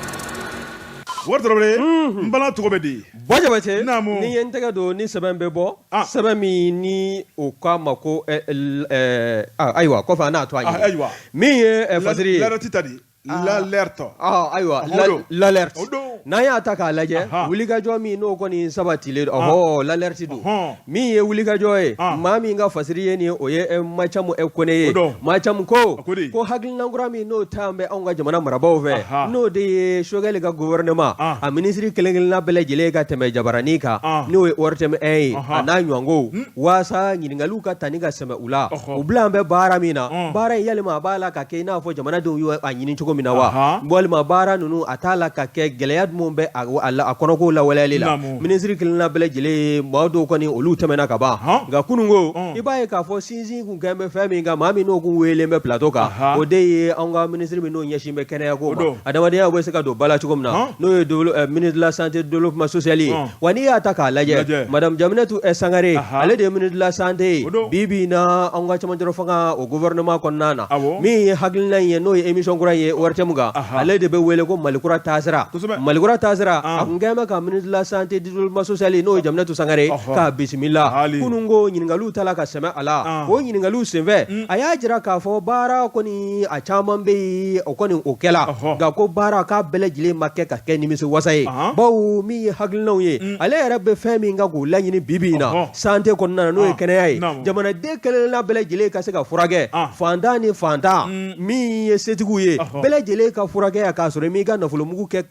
Bukari Tarawele, n bala tɔgɔ bɛ di? Buwa Jabate, ni n ye n tɛgɛ don ni sɛbɛn bɛ bɔ, sɛbɛn min ni o k'a ma ko ayiwa, kɔfɛ an n'a to a ɲini, ayiwa, min ye fasiri ye, Larati ta di. L'alerte. Ayiwa, l'alerte, n'an y'a ta k'a lajɛ, wulikajɔ min n'o kɔni sabatilen don, ɔhɔ, l'alerte don. Min ye wulikajɔ ye, maa min ka fasiri ye nin, o ye Macamu Kone ye. Macamu ko hakilina kura min n'o taa bɛ anw ka jamana marabaaw fɛ, n'o de ye Choguel ka gouvernement a minisiri kelen-kelenna bɛɛ lajɛlen ka tɛmɛ jabaranin kan, n'o ye ORTM 1 ye, a n'a ɲɔgɔnw, waasa ɲininkaliw ka tani ka sɛmɛ u la, u bila an bɛ baara min na, baara in yalima a b'a la ka kɛ i n'a fɔ jamanadenw y'o a ɲini cogo min na wa, walima baara ninnu a t'a la ka kɛ, gɛlɛya jumɛn bɛ a kɔnɔko lawaleyali la? Minisiri kelenna bɛɛ lajɛlen ye, maa dɔw kɔni olu tɛmɛna ka ban. Nka kununko, i b'a ye k'a fɔ sinsin kun kɛlen bɛ fɛn min kan, maa min n'o kun weelen bɛ plateau kan, o de ye anw ka minisiri min n'o ɲɛsin bɛ kɛnɛya ko ma, adamadenya bɛ se ka don ba la cogo min na, n'o ye ministre de la santé, développement social ye. Wa n'i y'a ta k'a lajɛ, madame Jaminatu Sangare, ale de ye ministre de la santé ye bi bi in na anw ka cɛmancɛ fanga o gouvernement kɔnɔna na. Min ye hakilina in ye, n'o ye émission kura in ye ORTM kan, ale de bɛ wele ko Malikura taasira. Malikura taasira, a kun kɛlen bɛ ka ministre de la santé, développement social, n'o ye Jaminatu Sangare, k'a bisimila. Kunun ko ɲininkaliw tala ka sɛmɛ a la. O ɲininkaliw senfɛ, a y'a jira k'a fɔ baara kɔni a caman bɛ yen, o kɔni o kɛla, nka ko baara k'a bɛɛ lajɛlen ma kɛ ka kɛ nimisi wasa ye, bawo min ye hakilinaw ye, ale yɛrɛ bɛ fɛn min kan k'o laɲini bi bi in na santé kɔnɔna na, n'o ye kɛnɛya ye, jamanaden kelenna bɛɛ lajɛlen ka se ka furakɛ, fantan ni fantan, min ye setigiw ye, bɛɛ lajɛlen ka furakɛ k'a sɔrɔ i m'i ka nafolomugu kɛ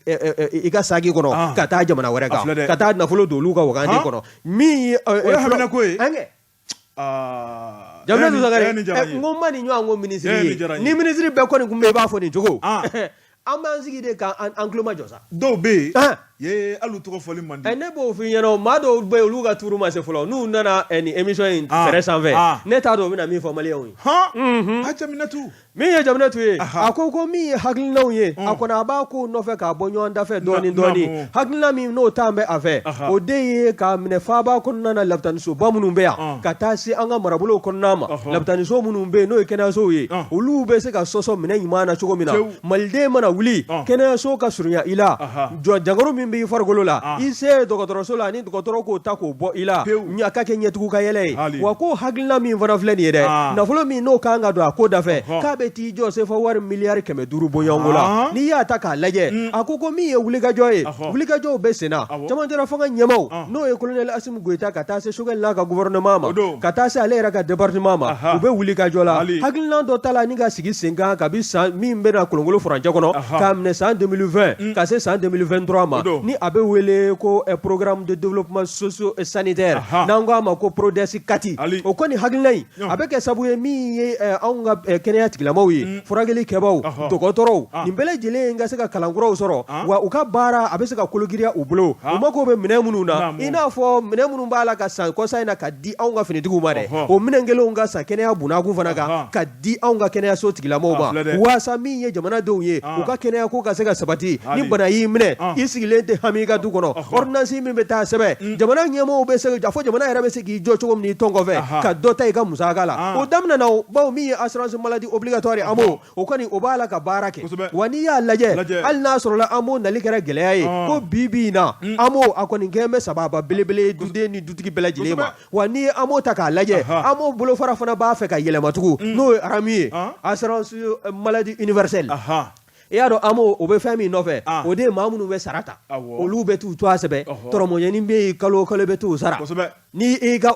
i ka saki kɔnɔ ka taa jamana wɛrɛ kan, ka taa nafolo don olu ka wagande kɔnɔ. Min ye o ye haminako ye. Jaminatu Sangare, n ko ma nin ɲɔgɔn ko minisiri ye, ni minisiri bɛɛ kɔni tun bɛ i b'a fɔ nin cogo, an b'an sigi de k'an tulo majɔ sa. Dɔw bɛ yen ye hali u tɔgɔ fɔli man di. Ne b'o f'i ɲɛna, maa dɔw bɛ yen, olu ka turu ma se fɔlɔ. N'u nana nin émission in fɛrɛ sanfɛ, ne t'a dɔn u bɛna min fɔ maliyɛnw ye. Hɔn, Jaminatu. Min ye Jaminatu ye, a ko min ye hakilinaw ye, a kɔni a b'a ko nɔfɛ k'a bɔ ɲɔgɔn dafɛ dɔɔnin dɔɔnin. Hakilina min n'o taa bɛ a fɛ, o de ye k'a minɛ faaba kɔnɔna na, lapitanisoba minnu bɛ yan, ka taa se an ka marabolow kɔnɔna ma, lapitaniso minnu bɛ yen, n'o ye kɛnɛyasow ye, olu bɛ se ka sɔsɔ minɛn ɲuman na cogo min na. Maliden mana wuli, kɛnɛyaso ka surunya i la, jɔ jankaro min b'i farikolo la, i se dɔgɔtɔrɔso la, ni dɔgɔtɔrɔ k'o ta k'o bɔ i la, a ka kɛ ɲɛtugu ka yɛlɛ ye. Wa ko hakilina min fana filɛ nin ye dɛ, nafolo min n'o kan ka don a ko dafɛ, k'a bɛ t'i jɔ sefa wari miliyari 500 bɔɲɔgɔnko la. N'i y'a ta k'a lajɛ, a ko min ye wulikajɔ ye, wulikajɔw bɛ senna. Cɛmancɛla fanga ɲɛmaaw, n'o ye colonel Asimi Goyita, ka taa se Choguel n'a ka gouvernement ma, ka taa se ale yɛrɛ ka département ma, u bɛ wulikajɔ la. Hakilina dɔ ta la ni ka sigi sen kan kabi san min bɛna kolonkolon furancɛ kɔnɔ, k'a minɛ san 2020 ka se san 2023 ma, ni a bɛ wele ko programme de développement socio sanitaire, n'an ko a ma ko PRODES 4. O kɔni hakilina in, a bɛ kɛ sababu ye, min ye anw ka kɛnɛya tigilamaaw ye, furakɛli kɛbaaw, dɔgɔtɔrɔw, nin bɛɛ lajɛlen ka se ka kalan kuraw sɔrɔ, wa u ka baara a bɛ se ka kologiriya u bolo. U mako bɛ minɛn minnu na, i n'a fɔ minɛn minnu b'a la ka san kɔsa in na ka di anw ka finitigiw ma dɛ, o minɛn kelenw ka san kɛnɛya bunakun fana kan ka di anw ka kɛnɛyaso tigilamaaw ma, waasa min ye jamanadenw ye, u ka kɛnɛya ko ka se ka sabati. Ni bana y'i minɛ, i sigilen tɛ hami i ka du kɔnɔ, ordonnance min bɛ taa sɛbɛn, jamana ɲɛmɔgɔw bɛ se a fɔ, jamana yɛrɛ bɛ se k'i jɔ cogo min i tɔn kɔfɛ ka dɔ ta i ka musaka la. O daminɛna, bawo min ye assurance maladie obligatoire, AMO, o kɔni o b'a la ka baara kɛ. Wa n'i y'a lajɛ, hali n'a sɔrɔla AMO nali kɛra gɛlɛya ye, ko bi bi in na AMO a kɔni kɛlen bɛ sababa belebele ye duden ni dutigi bɛɛ lajɛlen ma. Wa n'i ye AMO ta k'a lajɛ, AMO bolofara fana b'a fɛ ka yɛlɛma tugun, n'o ye ARAMU ye, assurance maladie universelle. I y'a dɔn AMO o bɛ fɛn min nɔfɛ, o de ye maa minnu bɛ sara ta, olu bɛ t'u tɔgɔ sɛbɛn, tɔrɔmɔɲɛni bɛ yen, kalo o kalo i bɛ t'o sara. Ni i ka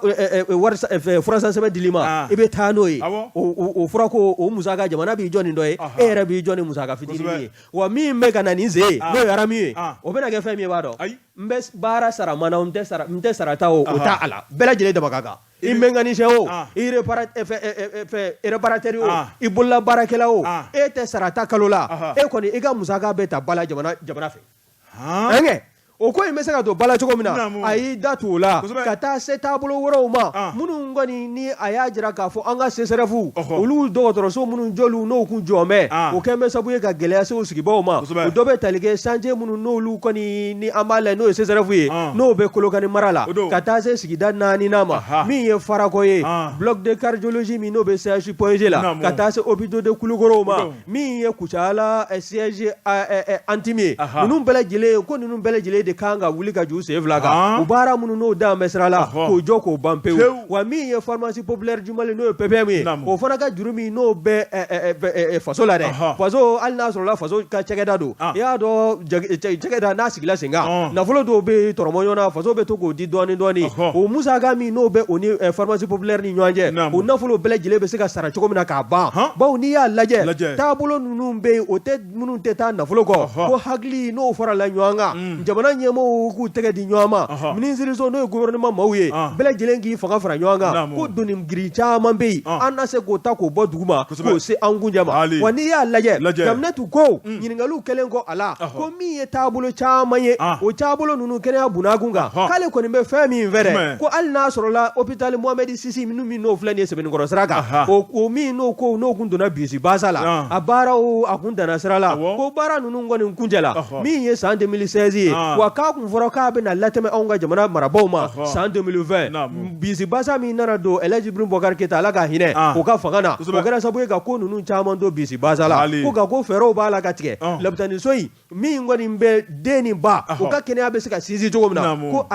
furasan sɛbɛn dil'i ma, i bɛ taa n'o ye. O furako o musaka, jamana b'i jɔ ni dɔ ye, e yɛrɛ b'i jɔ ni musaka fitinin ye. Wa min bɛ ka na nin sen ye, n'o ye ARAMU ye, o bɛna kɛ fɛn min ye, i b'a dɔn, n bɛ baara sara ma na, n tɛ sara ta, o t'a la, bɛɛ lajɛlen dama ka kan. I mécanicien o, i réparateur o, i bolola baarakɛla o, e tɛ sara ta kalo la, e kɔni i ka musaka bɛ ta ba la jamana fɛ. O ko in bɛ se ka don ba la cogo min na, a y'i da tu o la, ka taa se taabolo wɛrɛw ma minnu kɔni ni a y'a jira k'a fɔ an ka CSRéf, olu dɔgɔtɔrɔso minnu jɔliw n'o kun jɔn bɛ, o kɛlen bɛ sababu ye ka gɛlɛya se u sigibaaw ma. O dɔ bɛ tali kɛ chantier minnu n'olu kɔni ni an b'a lajɛ, n'o ye CSRéf ye, n'o bɛ Kolokani mara la, ka taa se sigida naaninan ma, min ye Farakɔ ye, bloc de cardiologie min n'o bɛ CHU Point G la, ka taa se hôpitaux de Kulukɔrɔw ma, min ye Kucala siège Antimi ye. Ninnu bɛɛ lajɛlen ko ninnu bɛɛ lajɛlen de kan ka wuli ka jɔ u sen fila kan, u baara minnu n'o dan bɛ sira la, k'o jɔ k'o ban pewu. Wa min ye Pharmacie populaire du Mali, n'o ye PPM ye, o fana ka juru min n'o bɛ faso la dɛ, faso, hali n'a sɔrɔla faso ka cakɛda don, i y'a dɔn cakɛda n'a sigila sen kan, nafolo dɔw bɛ tɔrɔmɔ ɲɔgɔn na, faso bɛ to k'o di dɔɔnin dɔɔnin. O musaka min n'o bɛ o ni pharmacie populaire ni ɲɔgɔn cɛ, o nafolo bɛɛ lajɛlen bɛ se ka sara cogo min na k'a ban, bawo n'i y'a lajɛ, taabolo ninnu bɛ yen, o tɛ minnu tɛ taa nafolo kɔ, ko hakili n'o farala ɲɔgɔn kan, jamana ɲɛmɔgɔw k'u tɛgɛ di ɲɔgɔn ma, minisiriso n'o ye gouvernement maaw ye, bɛɛ lajɛlen k'i fanga fara ɲɔgɔn kan, ko doni girin caman bɛ yen, an na se k'o ta k'o bɔ duguma k'o se an kuncɛ ma. Wa n'i y'a lajɛ, Jaminatu ko ɲininkaliw kɛlen kɔ a la, ko min ye taabolo caman ye, o taabolo ninnu kɛnɛya bunakun kan, k'ale kɔni bɛ fɛn min fɛ dɛ, ko hali n'a sɔrɔla hôpital Mohamed VI minnu min n'o filɛ nin ye Sebenikɔrɔ sira kan, o min n'o ko n'o kun donna bisi basa la, a baaraw a kun danna sira la, ko baara ninnu kɔni kuncɛla min ye san 2016 ye, wa k'a kun fɔra k'a bɛna latɛmɛ anw ka jamana marabaaw ma san 2020. Bisi basa min nana don Elhaji Ibrahim Boubacar Keita, Ala ka hinɛ o ka fanga na, o kɛra sababu ye ka ko ninnu caman don bisi basa la, ko nka ko fɛɛrɛw b'a la ka tigɛ lapitaniso in min kɔni bɛ den ni ba o ka kɛnɛya bɛ se ka sinsin cogo min na, ko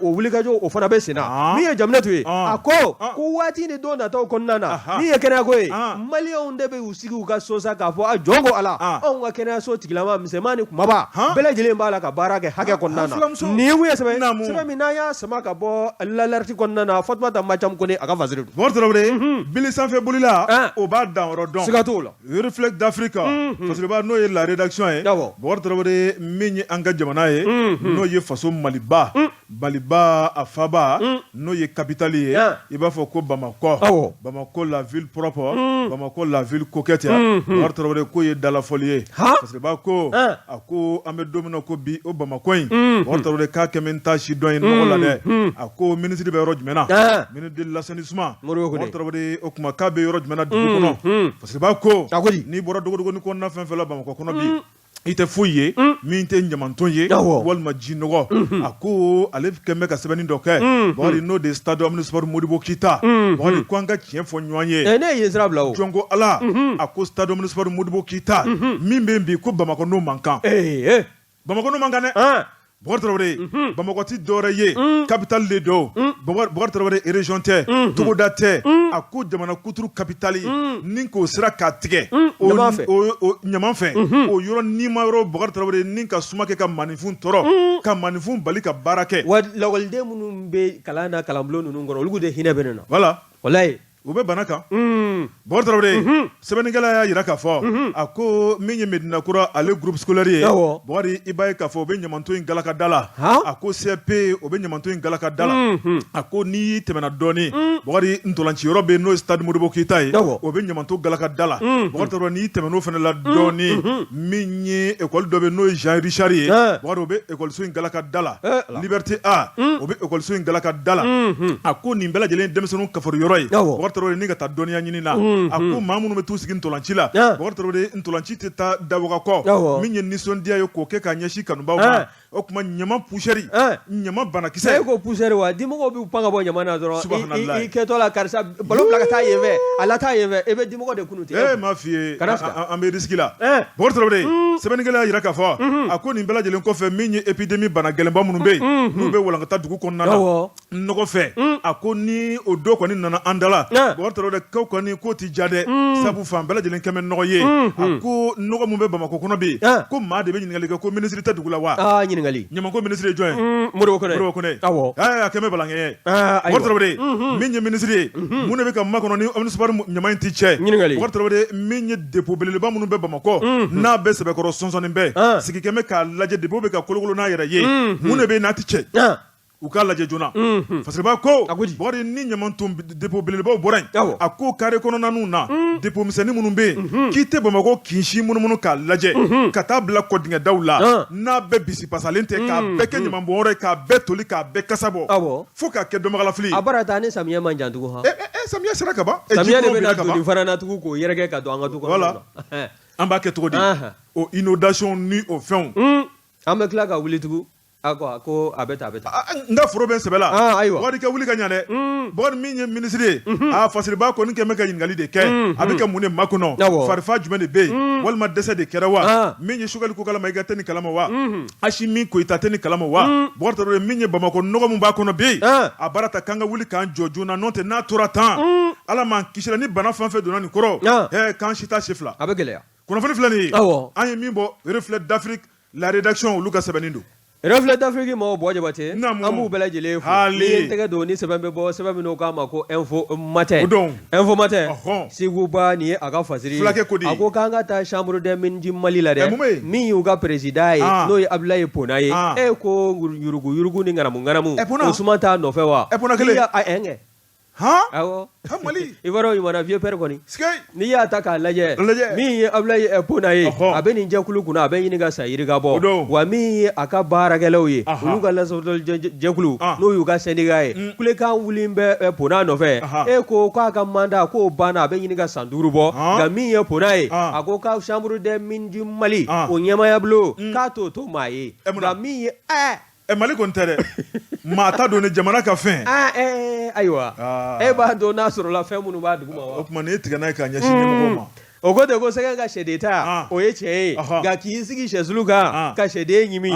o wulikajɔ o fana bɛ sen na. Min ye Jaminatu ye, a ko ko waati ni don nataw kɔnɔna na, min ye kɛnɛyako ye, maliyɛnw de bɛ u sigi u ka so sa k'a fɔ a jɔn ko Ala, anw ka kɛnɛyaso tigilama misɛnman ni kumaba bɛɛ lajɛlen b'a la ka baara kɛ hakɛ kɔnɔna na. Nin kun ye sɛbɛn sɛbɛn min n'an y'a sama ka bɔ L'Alerte kɔnɔna na, Fatumata Macam Kone a ka fasiri don. Bɔkari Tarawele, bili sanfɛ bolila, o b'a danyɔrɔ dɔn. Siga t'o la. Reflet d'Afrique, fasiriba n'o ye La Rédaction ye, Bɔkari Tarawele, min ye an ka jamana ye, n'o ye faso Maliba, Maliba a faaba, n'o ye capitale ye, i b'a fɔ ko Bamakɔ, Bamakɔ la ville propre, Bamakɔ la ville coquette. Bɔkari Tarawele, k'o ye dalafɔli ye. Fasiriba ko a ko an bɛ don min na ko bi, o Bamakɔ in, Bɔkari Tarawele, k'a kɛmɛ n ta si dɔn ye nɔgɔ la dɛ. A ko minisiri bɛ yɔrɔ jumɛn na? Ministre de l'assainissement, Bɔkari Tarawele, o tuma k'a bɛ yɔrɔ jumɛn na dugu kɔnɔ? Fasiriba ko n'i bɔra dogodogonin kɔnɔna fɛn fɛn la Bamakɔ kɔnɔ bi, i tɛ foyi ye min tɛ ɲamanton ye walima ji nɔgɔ. A ko ale kɛlen bɛ ka sɛbɛnni dɔ kɛ, Bakari, n'o de ye stade omnisport Modibo Keyita. Bakari ko an ka tiɲɛ fɔ ɲɔgɔn ye. Ne ye sira bila o. Jɔn ko Ala, a ko stade omnisport Modibo Keyita min bɛ yen bi, ko Bamakɔ n'o man kan. Bamakɔ n'o man kan dɛ. Bɔkari Tarawele, Bamakɔ tɛ dɔwɛrɛ ye, capitale de don. Bɔkari Tarawele, région tɛ, togoda tɛ. A ko jamana kuturu capitale ni k'o sira k'a tigɛ o ɲaman fɛ, o yɔrɔ nima yɔrɔ, Bɔkari Tarawele, ni ka suma kɛ ka maaninfin tɔɔrɔ, ka maaninfin bali ka baara kɛ. Wa lakɔliden minnu bɛ kalan na kalanbulon ninnu kɔnɔ, olu de hinɛ bɛ ne na. Voilà. Walayi. U bɛ bana kan. Bɔkari Tarawele, sɛbɛnnikɛla y'a jira k'a fɔ, a ko min ye Medina Kura ale groupe scolaire ye, Bɔkari, i b'a ye k'a fɔ o bɛ ɲamanton in galaka da la. A ko CP, o bɛ ɲamanton in galaka da la. A ko n'i tɛmɛna dɔɔnin, Bɔkari, ntolanci yɔrɔ bɛ yen, n'o ye stade Modibo Keyita ye, o bɛ ɲamanton galaka da la. Bɔkari Tarawele, n'i tɛmɛn'o fana la dɔɔnin, min ye école dɔ bɛ yen, n'o ye Jean Richard ye, Bɔkari, o bɛ école in galaka da la. Liberté A, o bɛ école in galaka da la. A ko nin bɛɛ lajɛlen denmisɛnninw kafari yɔrɔ ye, Bɔkari Tarawele, ni ka taa dɔnniya ɲini na. A ko maa minnu bɛ t'u sigi ntolanci la, Bɔkari Tarawele, ntolanci tɛ taa dawaga kɔ. Min ye nisɔndiya ye k'o kɛ k'a ɲɛsin kanubaw ma, o tuma ɲama poussière, ɲama banakisɛ. E ko poussière, wa dimɔgɔw b'u pan ka bɔ ɲama na dɔrɔn, i kɛtɔ la karisa ballon bila ka taa yen fɛ, a la taa yen fɛ, e bɛ dimɔgɔ de kunu ten. E m'a f'i ye, an bɛ risque la. Bɔkari Tarawele, sɛbɛnnikɛla y'a jira k'a fɔ, a ko nin bɛɛ lajɛlen kɔfɛ, min ye épidémie bana gɛlɛnba minnu bɛ yen, n'u bɛ walankata dugu kɔnɔna na nɔgɔ fɛ, a ko ni o dɔ kɔni nana an da la, Bɔkari Tarawele, ko kɔni k'o tɛ ja dɛ, sabu fan bɛɛ lajɛlen kɛmɛ nɔgɔ ye. A ko nɔgɔ min bɛ Bamakɔ kɔnɔ bi, ko maa de bɛ ɲininkali kɛ ko minisiri tɛ dugu la wa? Ɲininkali. Ɲamanko minisiri ye jɔn ye? Modibo Kone. Modibo Kone. Awɔ. A kɛmɛ balankɛ ye. Bɔkari Tarawele, min ye minisiri ye, mun de bɛ ka makɔnɔ ni omnisport ɲama in tɛ cɛ? Ɲininkali. Bɔkari Tarawele, min ye dépôt belebeleba minnu bɛ Bamakɔ, n'a bɛɛ sɛbɛkɔrɔ sɔnsɔnni bɛɛ sigi kɛmɛ k'a lajɛ, dépôt bɛ ka kolokolo n'a yɛrɛ ye, mun de bɛ n'a tɛ cɛ? U k'a lajɛ joona. Fasiriba ko, Bɔkari, ni ɲamanton dépôt belebelebaw bɔra yen, a ko carré kɔnɔnaw na, dépôt misɛnnin minnu bɛ yen, k'i tɛ Bamakɔ kin si munumunu k'a lajɛ ka taa bila kɔdingɛdaw la, n'a bɛɛ bisi pasalen tɛ k'a bɛɛ kɛ ɲamanbɔnyɔrɔ ye, k'a bɛɛ toli, k'a bɛɛ kasa bɔ, fo k'a kɛ dɔnbagalafili. A bara taa ni samiyɛ man jan tugun. Samiyɛ sera ka ban. Samiyɛ de bɛna doni fana na tugun k'o yɛrɛkɛ ka don an ka du kɔnɔ. Voilà, an b'a kɛ cogo di o inondation ni o fɛnw? An bɛ tila ka wuli tugun. A ko a bɛ taa a bɛ taa n ka foro bɛ n sɛbɛ la ayiwa wari ka wuli ka ɲɛ dɛ Bɔkari min ye minisiri ye a fasiriba kɔni kɛ bɛ ka ɲininkali de kɛ a bɛ ka mun de makɔnɔ farifa jumɛn de bɛ yen walima dɛsɛ de kɛra wa min ye Sogɛli Kokala Mayiga tɛ nin kalama wa Asimi Goyita tɛ nin kalama wa Bɔkari Tarawele min ye Bamakɔ nɔgɔ min b'a kɔnɔ bɛ yen a baara ta k'an ka wuli k'an jɔ joona n'o tɛ n'a tora tan Ala m'an kisira ni bana fɛn fɛn donna nin kɔrɔ k'an si taa si fila a bɛ gɛlɛya kunnafoni filɛ nin ye an ye min bɔ Reflet d'Afrique La rédaction olu ka sɛbɛnni don. Reflet d'Afrique maaw Buwa Jabate an b'u bɛɛ lajɛlen fo n'i ye n tɛgɛ don ni sɛbɛn bɛ bɔ sɛbɛn min n'u k'a ma ko Info Matin o don Info Matin Segu Ba nin ye a ka fasiri ye fulakɛ ko di a ko k'an ka taa Chambre des mines du Mali la dɛ mun bɛ yen min y'u ka président ye n'o ye Abudulayi Pona ye e ko yurugu yurugu ni ŋanamu ŋanamu o suma t'a nɔfɛ wa Pona kelen awɔ i b'a dɔn ɲuman vieux père kɔni n'i y'a ta k'a lajɛ min ye Abudulayi Pona ye a bɛ nin jɛkulu kunna a bɛ ɲini ka san yirika bɔ wa min ye a ka baarakɛlaw ye olu ka jɛkulu n'o y'u ka syndicat ye kulekan wuli bɛ Pona nɔfɛ e ko k'a ka mandat k'o banna a bɛ ɲini ka san 5 bɔ nka min ye Pona ye a ko ka Chambre des mines du Mali o ɲɛmaayabulon k'a t'o to maa ye nka min ye Ɛ Mali kɔni tɛ dɛ maa ta don ni jamana ka fɛn ayiwa e b'a dɔn n'a sɔrɔla fɛn minnu b'a duguma wa o tuma nin ye tigɛna ye k'a ɲɛsin ɲɛmɔgɔw ma o ko ten ko sɛgɛ ka sɛden ta o ye tiɲɛ ye nka k'i sigi sɛsulu kan ka sɛden ɲimi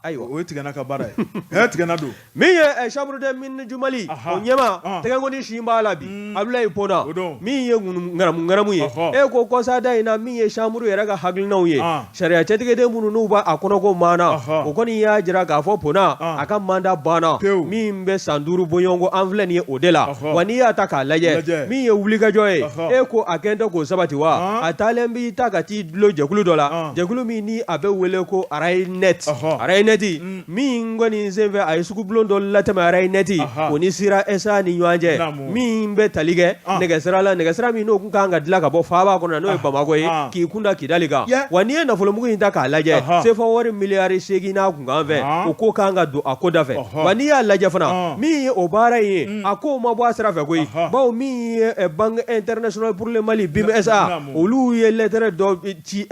ayiwa o ye tigɛna ka baara ye ɛ tigɛna don min ye Chambre des mines du Mali o ɲɛmaa tɛgɛkɔni sin b'a la bi Abudulayi Pona min ye ŋanamu ŋanamu ye e ko kɔsada in na min ye chambre yɛrɛ ka hakilinaw ye sariya cɛtigɛden minnu n'u b'a kɔnɔko maana o kɔni y'a jira k'a fɔ Pona a ka mandat banna min bɛ san 5 bɔɲɔgɔnko an filɛ nin ye o de la wa n'i y'a ta k'a lajɛ min ye wulikajɔ ye e ko a kɛn tɛ k'o sabati wa a taalen b'i ta ka t'i dulon jɛkulu dɔ la jɛkulu min ni a bɛ wele ko Railnet Railnet min kɔni senfɛ a ye sugubulon dɔ latɛmɛ Railnet o ni Sira SA ni ɲɔgɔn cɛ min bɛ tali kɛ nɛgɛsira la nɛgɛsira min n'o tun kan ka dilan ka bɔ faaba kɔnɔ n'o ye Bamakɔ ye k'i kun da Kidali kan wa n'i ye nafolomugu in ta k'a lajɛ sefa wari miliyari 8 n'a kunkan fɛ o ko kan ka don a ko da fɛ wa n'i y'a lajɛ fana min ye o baara in ye a ko ma bɔ a sira fɛ koyi bawo min ye Banque internationale pour le Mali BIM SA olu ye lɛtɛrɛ dɔ ci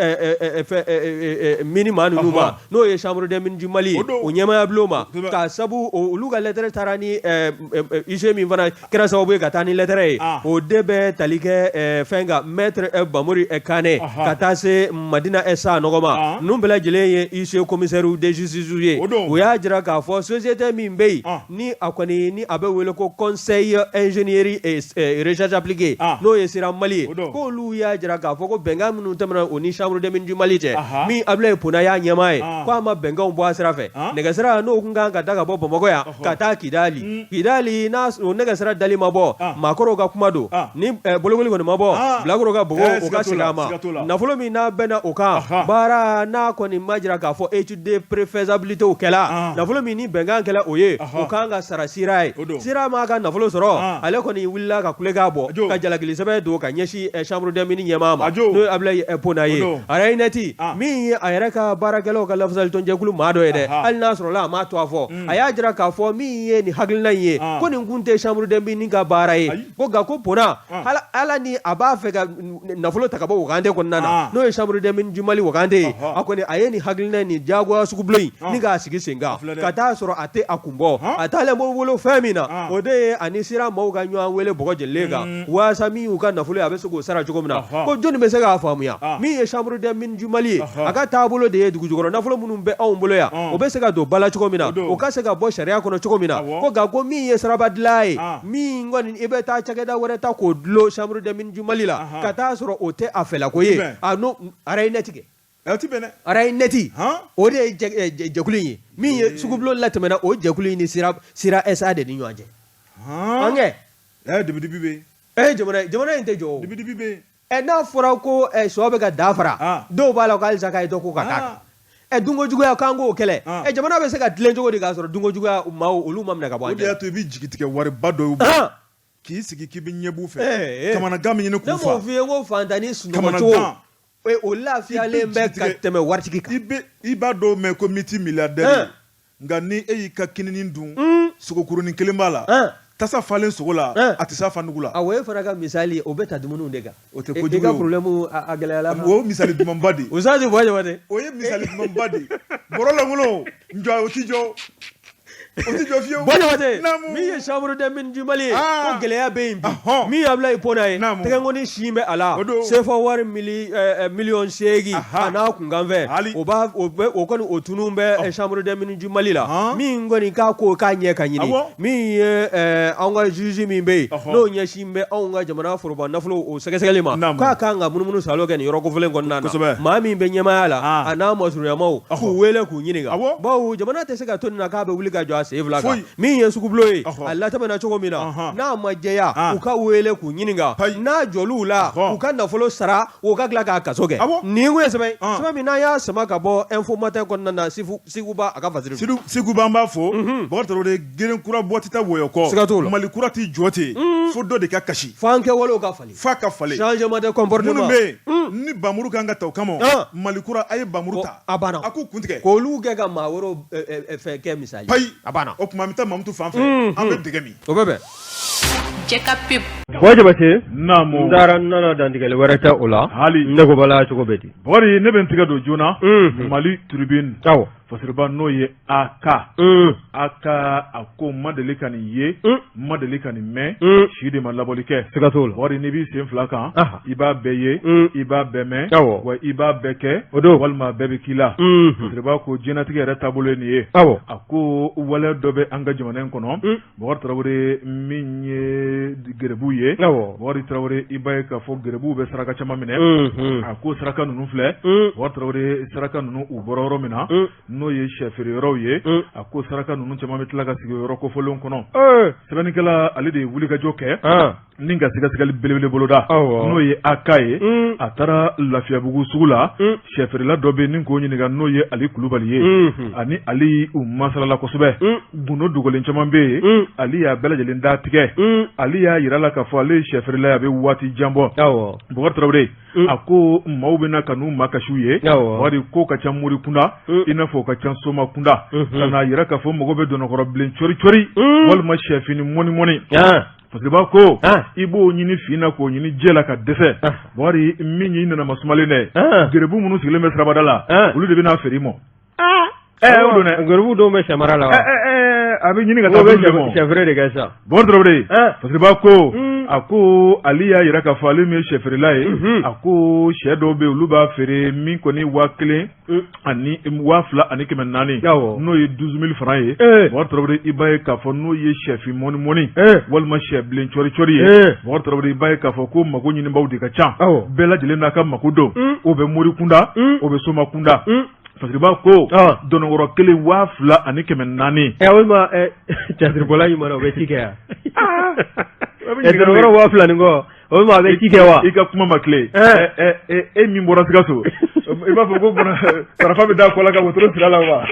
mine maa ninnu ma n'o ye Chambre des mines du Mali ye o ɲɛmaayabulon ma ka sabu olu ka lɛtɛrɛ taara ni huissier min fana kɛra sababu ye ka taa ni lɛtɛrɛ ye o de bɛ tali kɛ fɛn kan maître Bamori Kanɛ ka taa se Madina Sanɔgɔ ma ninnu bɛɛ lajɛlen ye huissier commissaire de justice ye o y'a jira k'a fɔ société min bɛ yen ni a kɔni ni a bɛ wele ko conseil ingénierie et recherche appliquée n'o ye Sira Mali ye k'olu y'a jira k'a fɔ ko bɛnkan minnu tɛmɛna o ni Chambre des mines du Mali cɛ min Abulayi Pona y'a ɲɛmaa ye k'a ma bɛnkanw bɔ a sira fɛ nɛgɛsira n'o tun kan ka da ka bɔ Bamakɔ yan ka taa Kidali Kidali n'a o nɛgɛsira dali ma bɔ maakɔrɔw ka kuma don ni bolokoli kɔni ma bɔ bilakoro ka bɔgɔ o ka segin a ma nafolo min n'a bɛnna o kan baara n'a kɔni ma jira k'a fɔ étude de préfaisabilité kɛla nafolo min ni bɛnkan kɛla o ye o kan ka sara Sira ye Sira m'a ka nafolo sɔrɔ ale kɔni wulila ka kulekan bɔ ka jalakili sɛbɛn don ka ɲɛsin chambre des mines ɲɛmaa ma n'o ye Abulayi Pona ye Railnet min ye a yɛrɛ ka baarakɛlaw ka lafasalitɔnjɛkulu maa dɔ ye dɛ hali n'a sɔrɔla a m'a tɔgɔ fɔ a y'a jira k'a fɔ min ye nin hakilina in ye ko nin kun tɛ chambre des mines ka baara ye ko nka ko Pona ala ni a b'a fɛ ka nafolo ta ka bɔ wagande kɔnɔna na n'o ye chambre des mines du Mali wagande ye a kɔni a ye nin hakilina nin jagoya sugubulon in ni k'a sigi sen kan ka taa sɔrɔ a tɛ a kun bɔ a taalen b'o bolo fɛn min na o de ye ani Sira maaw ka ɲɔgɔn wele bɔgɔ jenilen kan waasa min y'u ka nafolo ye a bɛ se k'o sara cogo min na ko jɔnni bɛ se k'a faamuya min ye chambre des mines du Mali ye a ka taabolo de ye dugujukɔrɔ nafolo minnu bɛ anw bolo yan o bɛ se ka don ba la cogo min na o ka se ka bɔ sariya kɔnɔ cogo min na ko nka ko min ye siraba dilan ye min kɔni i bɛ taa cakɛda wɛrɛ ta k'o dulon chambre des mines du Mali la ka taa sɔrɔ o tɛ a fɛlako ye a n'o Railnet kɛ Railnet o de ye jɛkulu in ye min ye sugubulon latɛmɛna o jɛkulu in ni Sira SA de ni ɲɔgɔn cɛ an kɛ jamana in tɛ jɔ ɛ n'a fɔra ko sɔ bɛ ka da fara dɔw b'a la ko halisa k'a ye dɔ ko ka k'a kan ɛ dunko juguya k'an k'o kɛlɛ ɛ jamana bɛ se ka tilen cogo di k'a sɔrɔ dunko juguya maaw olu ma minɛ ka bɔ an cɛ o de y'a to i bɛ jigi tigɛ wariba dɔ y'u bolo k'i sigi k'i bɛ ɲɛ b'u fɛ kamanagan min ɲini k'u fa ne m'o f'i ye ko faantanni sunɔgɔ cogo o lafiyalen bɛ ka tɛmɛ waritigi kan i b'a dɔw mɛn ko multimilliardaire nka ni e y'i ka kinini dun sogokurunin kelen b'a la. Tasa falen sogo la, a tɛ s'a fanugu la. Awɔ, e fana ka misali o bɛ ta dumuniw de kan. O tɛ kojugu ye. I ka problème a gɛlɛyala. O ye misali dumanba de ye. Ustazi Buwa Jabate. O ye misali dumanba de ye. Bɔrɔ lankolon, njɔ o tɛ jɔ. O tɛ jɔ fiyewu. Buwa Jabate. Naamu. Min ye chambre des mines du Mali ye. Aa. Ko gɛlɛya bɛ yen bi. Ɔhɔn. Min ye Abulayi Pona ye. Naamu. Tɛgɛnkɔni sin bɛ a la. O don. CFA wari 8 millions. Aha. A n'a kunkanfɛn. Hali. O b'a o bɛ o kɔni o tunun bɛ chambre des mines du Mali la. Ɔhɔn. Min kɔni k'a ko k'a ɲɛ ka ɲini. Awɔ. Min ye anw ka juge min bɛ yen. Ɔhɔn. N'o ɲɛsin bɛ anw ka jamana foroba nafolo o sɛgɛsɛgɛli ma. Naamu. K'a kan ka munumunu salo kɛ nin yɔrɔ kofɔlen kɔnɔna na. Kosɛbɛ. Maa min bɛ ɲɛmaaya la. Ah. A n'a masurunyamaw. Ɔhɔn. K'u wele k'u ɲininka. Awɔ. Bawo jamana tɛ se ka to nin na k'a bɛ wuli ka jɔ a sen fila kan. Foyi. Min ye sugubulon ye. Ɔhɔn. A latɛmɛna cogo min na. Ɔhɔn. N'a ma jɛya. Ah. U ka wele k'u ɲininka. Payi. N'a jɔl'u la. Ɔhɔn. U ka nafolo sara u ka tila k'a kaso kɛ. Awɔ. Nin kun ye sɛbɛn ye. Ah. Sɛbɛn min n'an y'a sama ka bɔ Info Matin kɔnɔna na Seguba a ka fasiri don. Seguba an b'a fo. Bakari Tarawele geren kura bɔ tɛ taa wɔyɔ kɔ. Siga t'o la. Mali kura tɛ jɔ ten. Fo dɔ de ka kasi. F'an kɛwalew ka falen. F'a ka falen. Changement de comportement. Minnu bɛ yen ni bamuru kan ka ta o kama. Ah. Mali kura a ye bamuru ta. A banna. A k'u kun tigɛ. K'olu kɛ ka maa wɛrɛw fɛn kɛ misali ye. Payi. A banna. O tuma an bɛ taa Mamutu fan fɛ. An bɛ dɛgɛ min. O bɛ bɛn. Cɛ ka pub. Buwa Jabate. Naamu. N taara n nana dantigɛli wɛrɛ tɛ o la. Hali. Ne ko bala cogo bɛ di. Bakari ne bɛ n tigɛ don joona. Mali Tribune. Awɔ. Fasiriba n'o ye AK. AK a ko n ma deli ka nin ye. Un. N ma deli ka nin mɛn. Un. Si de ma labɔli kɛ. Siga t'o la. Bakari n'i b'i sen fila kan. Aha. I b'a bɛɛ ye. Un. I b'a bɛɛ mɛn. Awɔ. Wa i b'a bɛɛ kɛ. O don. Walima a bɛɛ bɛ k'i la. Unhun. Fasiriba ko diɲɛlatigɛ yɛrɛ taabolo ye nin ye. Awɔ. A ko waleya dɔ bɛ an ka jamana in kɔnɔ. Un. Bakari Tarawele min ye gɛrɛbuw ye. Awɔ. Bakari Tarawele i b'a ye k'a fɔ gɛrɛbuw bɛ saraka caman minɛ. Unhun. A ko saraka ninnu filɛ. Un. Bakari Tarawele saraka ninnu u bɔra yɔrɔ min na. Un. N'o ye sɛ feere yɔrɔw ye. Un. A ko saraka ninnu caman bɛ tila ka sigi yɔrɔ kofɔlenw kɔnɔ. Ee. Sɛbɛnnikɛla ale de ye wulikajɔ kɛ. An. Ni ka sɛgɛsɛgɛli belebele boloda. Awɔ. N'o ye AK ye. Un. A taara Lafiyabugu sugu la. Un. Sɛfeerela dɔ bɛ yen ni k'o ɲininka n'o ye Ali Kulubali ye. Unhun. Ani Ali u masalala kosɛbɛ. Un. Gundo dogolen caman bɛ yen. Un. Ali y'a bɛɛ lajɛlen da tigɛ. Un. Ali y'a jira la k'a fɔ ale ye sɛfeerela ye a bɛ waati jan bɔ. Awɔ. Bukari Tarawele. Un. A ko maaw bɛ na ka n'u makasiw ye. Awɔ. Bakari ko ka ca mori kunda. Un. I n'a fɔ o ka ca soma kunda. Unhun. Ka n'a jira k'a fɔ mago bɛ dɔnɔkɔrɔ bilen cori cori. Un. Walima sɛfini mɔni mɔni. An. Fasiriba ko Ah. i b'o ɲini fin na k'o ɲini jɛ la ka dɛsɛ Ah. Bakari min y'i nana masumalen dɛ Ah. gɛrɛbu minnu sigilen bɛ sirabada la Ah. olu de bɛna feere i ma o don dɛ Gɛrɛbu dɔw bɛ sɛ mara la wa? A bɛ ɲini ka taa O bɛ olu de ma sɛ feere de kɛ sa. Bukari Tarawele Ah. Fasiriba ko Mm. a ko ale y'a jira k'a fɔ ale min ye sɛfeerela ye Mhm. a ko sɛ dɔw bɛ yen olu b'a feere min kɔni 1000 Mm. ani 2400 Awɔ. n'o ye 12 000 francs ye Eh. Bukari Tarawele i b'a ye k'a fɔ n'o ye sɛfin mɔni mɔni Eh. walima sɛ bilen cɔri cɔri ye Eh. Bukari Tarawele i b'a ye k'a fɔ ko mago ɲinibaw de ka ca Awɔ. bɛɛ lajɛlen n'a ka mago don Mm. o bɛ mori kunda Mm. o bɛ soma kunda Un. Fasiriba ko Ah. dɔnɔkɔrɔ kelen 2400 Ɛ walima catiribɔla ɲuman na o bɛ ci kɛ yan. A bɛ Ɛ ɲininkali dɔnɔkɔrɔ 2000 ni kɔ o walima a bɛ ci kɛ wa? I ka kuma ma tile Eh. e min bɔra Sikaso i b'a fɔ ko sarafa bɛ da kɔ la ka wotoro siri a la wa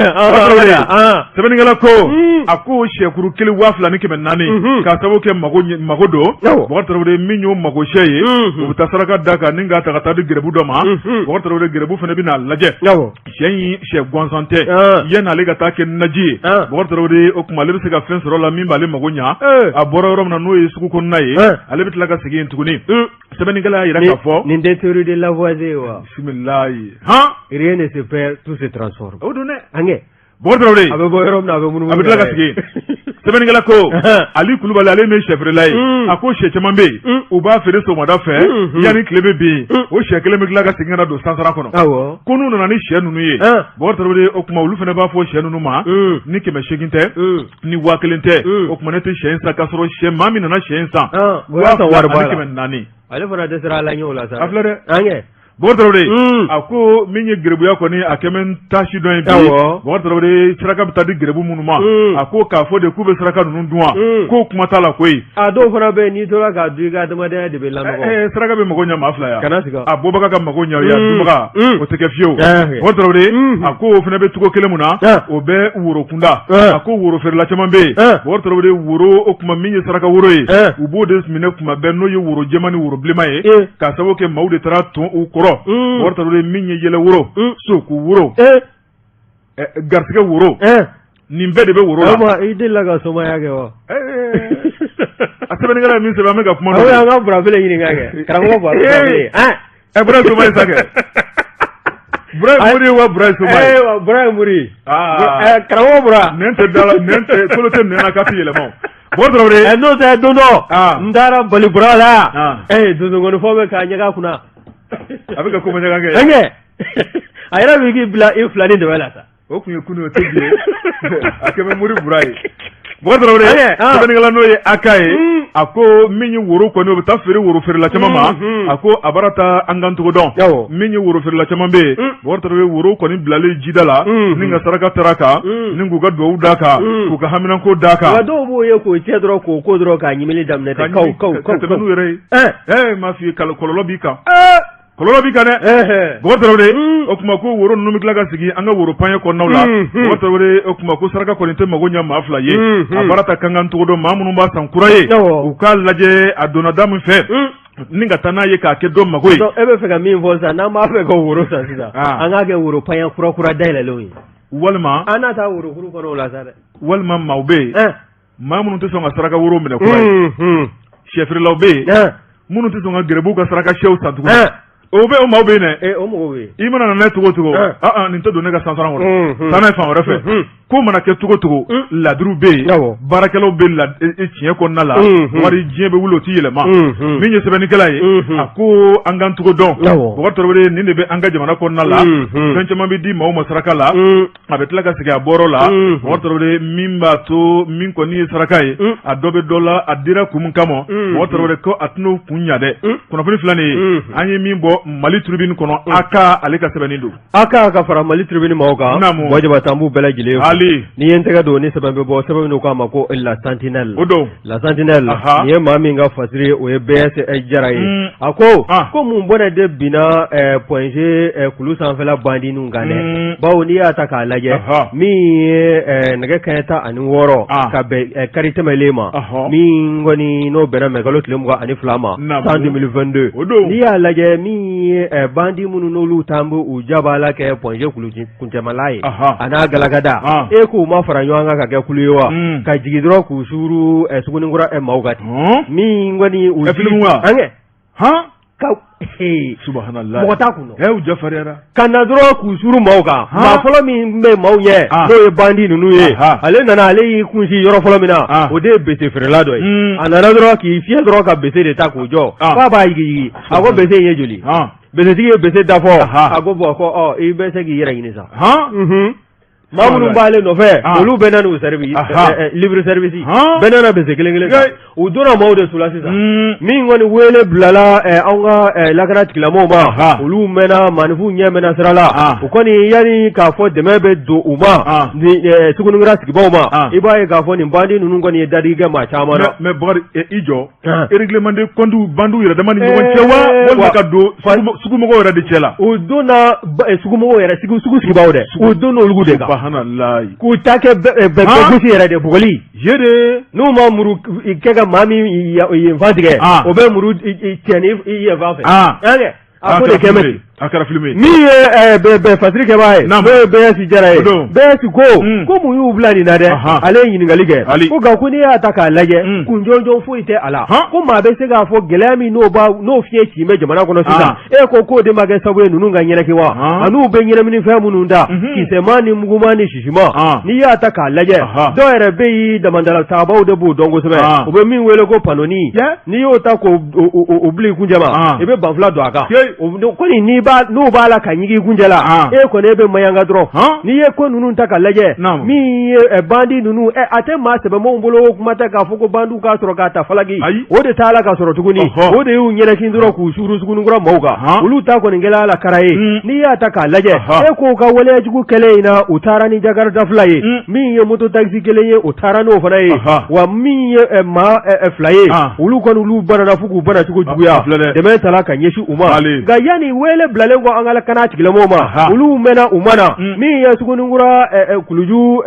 Ah. sɛbɛnnikɛla ko Mm. a ko sɛkuru kelen 2400 Mhm. k'a sababu kɛ mago don Awɔ. Bukari Tarawele min y'o mago sɛ ye Mhm. u bɛ taa saraka da kan ni k'a ta ka taa di gɛrɛbu dɔ ma Mhm. Bukari Tarawele gɛrɛbu fana bɛna lajɛ Awɔ. sɛ in sɛ gansan tɛ Ah. yanni ale ka taa kɛ naji ye Ah. Bukari Tarawele o tuma ale bɛ se ka fɛn sɔrɔ a la min b'ale mago ɲa Eh. a bɔra yɔrɔ min na n'o ye sugu kɔnɔna ye Eh. ale bɛ tila ka segin yen tuguni Un. sɛbɛnnikɛla y'a jira k'a fɔ Nin tɛ théorie de Lavoisier ye wa? bisimilayi han Rien ne se perd, tout se transforme. o don dɛ An kɛ. Bukari Tarawele A bɛ bɔ yɔrɔ min na a bɛ munumunu. a bɛ tila ka segin sɛbɛnnikɛla ko Ali Kulubali ale min ye sɛfeerela ye a ko sɛ caman bɛ yen u b'a feere sɔgɔmada fɛ yanni tile bɛ bin o sɛ kelen bɛ tila ka segin ka na don sansara kɔnɔ Awɔ. ko n'u nana ni sɛ ninnu ye Ah. Bukari Tarawele o tuma olu fana b'a fɔ sɛ ninnu ma Mm. ni 800 tɛ Mm. ni 1000 tɛ Mm. o tuma ne tɛ sɛ in san k'a sɔrɔ sɛ maa min nana sɛ in san Ah, o y'a sɔrɔ wari waa b'a fila la. ani 400 Ale fana dɛsɛra ala ɲɛ o la sa. A filɛ dɛ. An kɛ. Bukari Tarawele Mm. a ko min ye gɛrɛbuya kɔni a kɛmɛ taasi dɔ ye bi Awɔ. Bukari Tarawele saraka bɛ taa di gɛrɛbu minnu ma Mm. a ko k'a fɔ de k'u bɛ saraka ninnu dun wa Mm. k'o kuma t'a la koyi A dɔw fana bɛ yen n'i tora k'a dun i ka adamadenya de bɛ lanɔgɔ. Saraka bɛ mago ɲɛ maa fila ya Kana siga. a bɔbaga ka mago ɲɛ ya Mm. dunbaga Mm. o tɛ kɛ fiyewu Eh. Bukari Tarawele Mm. a ko o fana bɛ cogo kelen mun na Ah. o bɛ woro kunda Ah. a ko woro feerela caman bɛ yen Ah. Bukari Tarawele woro o tuma min ye saraka woro ye Ah. u b'o de minɛ kuma bɛɛ n'o ye woro jɛman ni woro bilenman ye Eh. k'a sababu kɛ maaw de taara ton u kɔrɔ Mm. Bukari Tarawele min ye yɛlɛ woro Mm. soku woro Eh. garisɛgɛ woro Eh. Nin bɛɛ de bɛ woro la. I delila ka somaya kɛ wa? A sɛbɛnnikɛla ye min sɛbɛn, an bɛ ka kuma. An ka Burafele ɲininka kɛ, karamɔgɔ Burafele. Ɛ, Bura ye soma ye sa kɛ. Bura ye mori ye wa bura ye soma ye? Bura ye mori ye. Karamɔgɔ Bura. Nɛn tɛ da la, nɛn tɛ kolo tɛ nɛn na k'a tɛ yɛlɛma o. Bɔkari Tarawele. N'o tɛ, don dɔ n taara Bali Bura la. Donsonkɔni fɔ bɛ k'a ɲaga kunna. A bɛ ka ko ɲaga kɛ. A yɛrɛ bɛ k'i bila i fila ni dɛmɛ la sa. O tun ye kunun, o tɛ bi ye. A kɛmɛ mori Bura ye. Bɔkari Tarawele, sɛbɛnnikɛla n'o ye aka ye, a ko min ye woro kɔni, o bɛ taa feere woro feerela caman ma. A ko a bara taa an kan togo dɔn min ye woro feerela caman bɛ yen. Bɔkari Tarawele, woro kɔni bilalen jida la ni ka saraka tara kan ni k'u ka dugawu d'a kan, k'u ka haminanko d'a kan. Wa dɔw b'o ye k'o cɛ dɔrɔn, k'o ko dɔrɔn, k'a ɲimili daminɛ ten, kaw kaw kaw, ka tɛmɛ n'u yɛrɛ ye. Ɛ, m'a f'i ye, kɔlɔlɔ b'i kan. Kɔlɔlɔ b'i kan dɛ, Bɔkari Tarawele. O tuma ko woro ninnu bɛ tila ka sigi an ka woro paɲɛ kɔnɔnaw la. Bɔkari Tarawele, o tuma ko saraka kɔni tɛ mago ɲɛ maa fila ye. A baara ta kan kan togo dɔn, maa minnu b'a san kura ye, u k'a lajɛ a donna da min fɛ ni ka taa n'a ye k'a kɛ dɔ mago ye. E bɛ fɛ ka min fɔ sisan, n'an b'a fɛ ka woro san sisan, an k'a kɛ woro paɲɛ kura kura dayɛlɛlenw ye. Walima an n'a taa worokuru kɔnɔ o la sa dɛ. Walima maaw bɛ yen, maa minnu tɛ sɔn ka saraka woro minɛ kura ye. Sɛfeerelaw bɛ yen minnu tɛ sɔn ka garibuw ka saraka sɛw san tuguni. O bɛ, o maaw bɛ yen dɛ. O mɔgɔw bɛ yen. I mana na n'a ye cogo o cogo, nin tɛ don ne ka sansaran kɔnɔ, taa n'a ye fan wɛrɛ fɛ. Ko mana kɛ cogo o cogo, ladiriw bɛ yen, baarakɛlaw bɛ tiɲɛ kɔnɔna la. Wari diɲɛ bɛ wuli, o tɛ yɛlɛma. Min ye sɛbɛnnikɛla ye, a ko an kan togo dɔn, Bɔkari Tarawele, nin de bɛ an ka jamana kɔnɔna la. Fɛn caman bɛ di maaw ma saraka la, a bɛ tila ka segin a bɔyɔrɔ la. Bɔkari Tarawele, min b'a to min kɔni ye saraka ye, a dɔ bɛ dɔ la, a dira kun min kama, Bɔkari Tarawele, ko a tɛn'o kun ɲa dɛ. Kunnafoni filɛ nin ye, an ye min bɔ Mali Tribune kɔnɔ, a ka ale ka sɛbɛnni don. A ka fara Mali Tribune maaw kan, Wajaba, an b'u bɛɛ lajɛlen. Hali ni ye n tɛgɛ don ni sɛbɛn bɛ bɔ, sɛbɛn min k'a ma ko La Sentinelle. O don. La Sentinelle, nin ye maa min ka fasiri, o ye BS Jara ye. A ko ko mun bɔnɛ de binna Point G kulu sanfɛla bandinw kan dɛ? Bawo n'i y'a ta k'a lajɛ, min ye nɛgɛ kanɲɛ 16 ka bɛn kari tɛmɛlen ma, min kɔni n'o bɛnna mɛkalo tile 22 ma san 2022, n'i y'a lajɛ, min ye bandi minnu n'olu tan bɛ u jabaala kɛ Point G kulu kuncɛmala ye, a n'a galakada, e k'u ma fara ɲɔgɔn kan ka kɛ kulu ye wa, ka jigin dɔrɔn k'u suuru Suguninkura maaw kan min kɔni u ka subhanallah, mɔgɔ t'a kun dɔn. U jafariyara. Ka na dɔrɔn k'u suuru maaw kan. Maa fɔlɔ min bɛ maaw ɲɛ, n'o ye bandi ninnu ye, ale nana, ale y'i kunsin yɔrɔ fɔlɔ min na, o de ye bese feerela dɔ ye. A nana dɔrɔn k'i fiyɛ dɔrɔn ka bese de ta k'o jɔ k'a b'a yigiyigi. A ko bese in ye joli? Besetigi ye bese da fɔ. A ko bon, ko i bɛ se k'i yɛrɛ ɲini sa. Maa minnu b'ale nɔfɛ, olu bɛɛ nana u service, libre service, bɛɛ nana bese kelen kelen. U donna maaw de su la sisan. Min kɔni wele bilala anw ka lakana tigilamɔgɔw ma, olu mɛnna, maaninfinw ɲɛ mɛnna sira la. U kɔni yanni k'a fɔ dɛmɛ bɛ don u ma, Suguninkura sigibaw ma, i b'a ye k'a fɔ nin bandi ninnu kɔni ye dadigi kɛ maa caman na. Mais Bakari, i jɔ, règlement de compte bandiw yɛrɛ dama ni ɲɔgɔn cɛ wa, walima ka don sugumɔgɔw yɛrɛ de cɛ la? U donna sugumɔgɔw yɛrɛ, sugu sigibaw dɛ, u donna olu de kan. Subahanallahi. K'u ta kɛ bɛɛ gosi yɛrɛ de, bugɔli. Yere. N'u ma muru kɛ ka maa min yenfan tigɛ, o bɛ muru cɛ ni yenfan fɛ. A ko de kɛmɛ. A kɛra film ye. Min ye fasiri kɛbaa ye, n'o ye BS Jara ye, BS ko ko mun y'u bila nin na dɛ? Ale ye ɲininkali kɛ. Ko nka ko n'i y'a ta k'a lajɛ, kun jɔnjɔn foyi tɛ a la. Ko maa bɛ se k'a fɔ gɛlɛya min n'o fiɲɛ ci bɛ jamana kɔnɔ sisan, e ko k'o de ma kɛ sababu ye ninnu ka ɲɛnɛki wa? An'u bɛ ɲɛnaminifɛn minnu ta, kisɛma ni muguma ni sisima, n'i y'a ta k'a lajɛ, dɔw yɛrɛ bɛ yen, damandala taabaw de b'o dɔn kosɛbɛ, u bɛ min wele ko panoni. N'i y'o ta k'o bila i kuncɛ ma, i bɛ banfula don a kan. Kɔni n'u b'a la ka ɲigin i kuncɛ la, e kɔni e bɛ mayanka dɔrɔn. N'i ye ko ninnu ta ka lajɛ, min ye bandi ninnu, a tɛ maa sɛbɛmanw bolo, kuma tɛ k'a fɔ ko bandiw k'a sɔrɔ k'a ta falaki, o de t'a la ka sɔrɔ tuguni. O de y'u ɲɛnɛkin dɔrɔn k'u suuru Suguninkura maaw kan. Olu ta kɔni kɛla la kara ye. N'i y'a ta k'a lajɛ, e k'u ka waleya jugu kɛlen in na, u taara ni jakarita 2 ye, min ye moto takisi 1 ye, u taara n'o fana ye, wa min ye maa 2 ye, olu kɔni olu banana fo k'u bana cogo juguya. Dɛmɛ tala ka ɲɛsin u ma. Nka yanni wele bila bilalen kɔ an ka lakana tigilamɔgɔw ma, olu mɛnna u ma na. Min ye Suguninkura Kuluju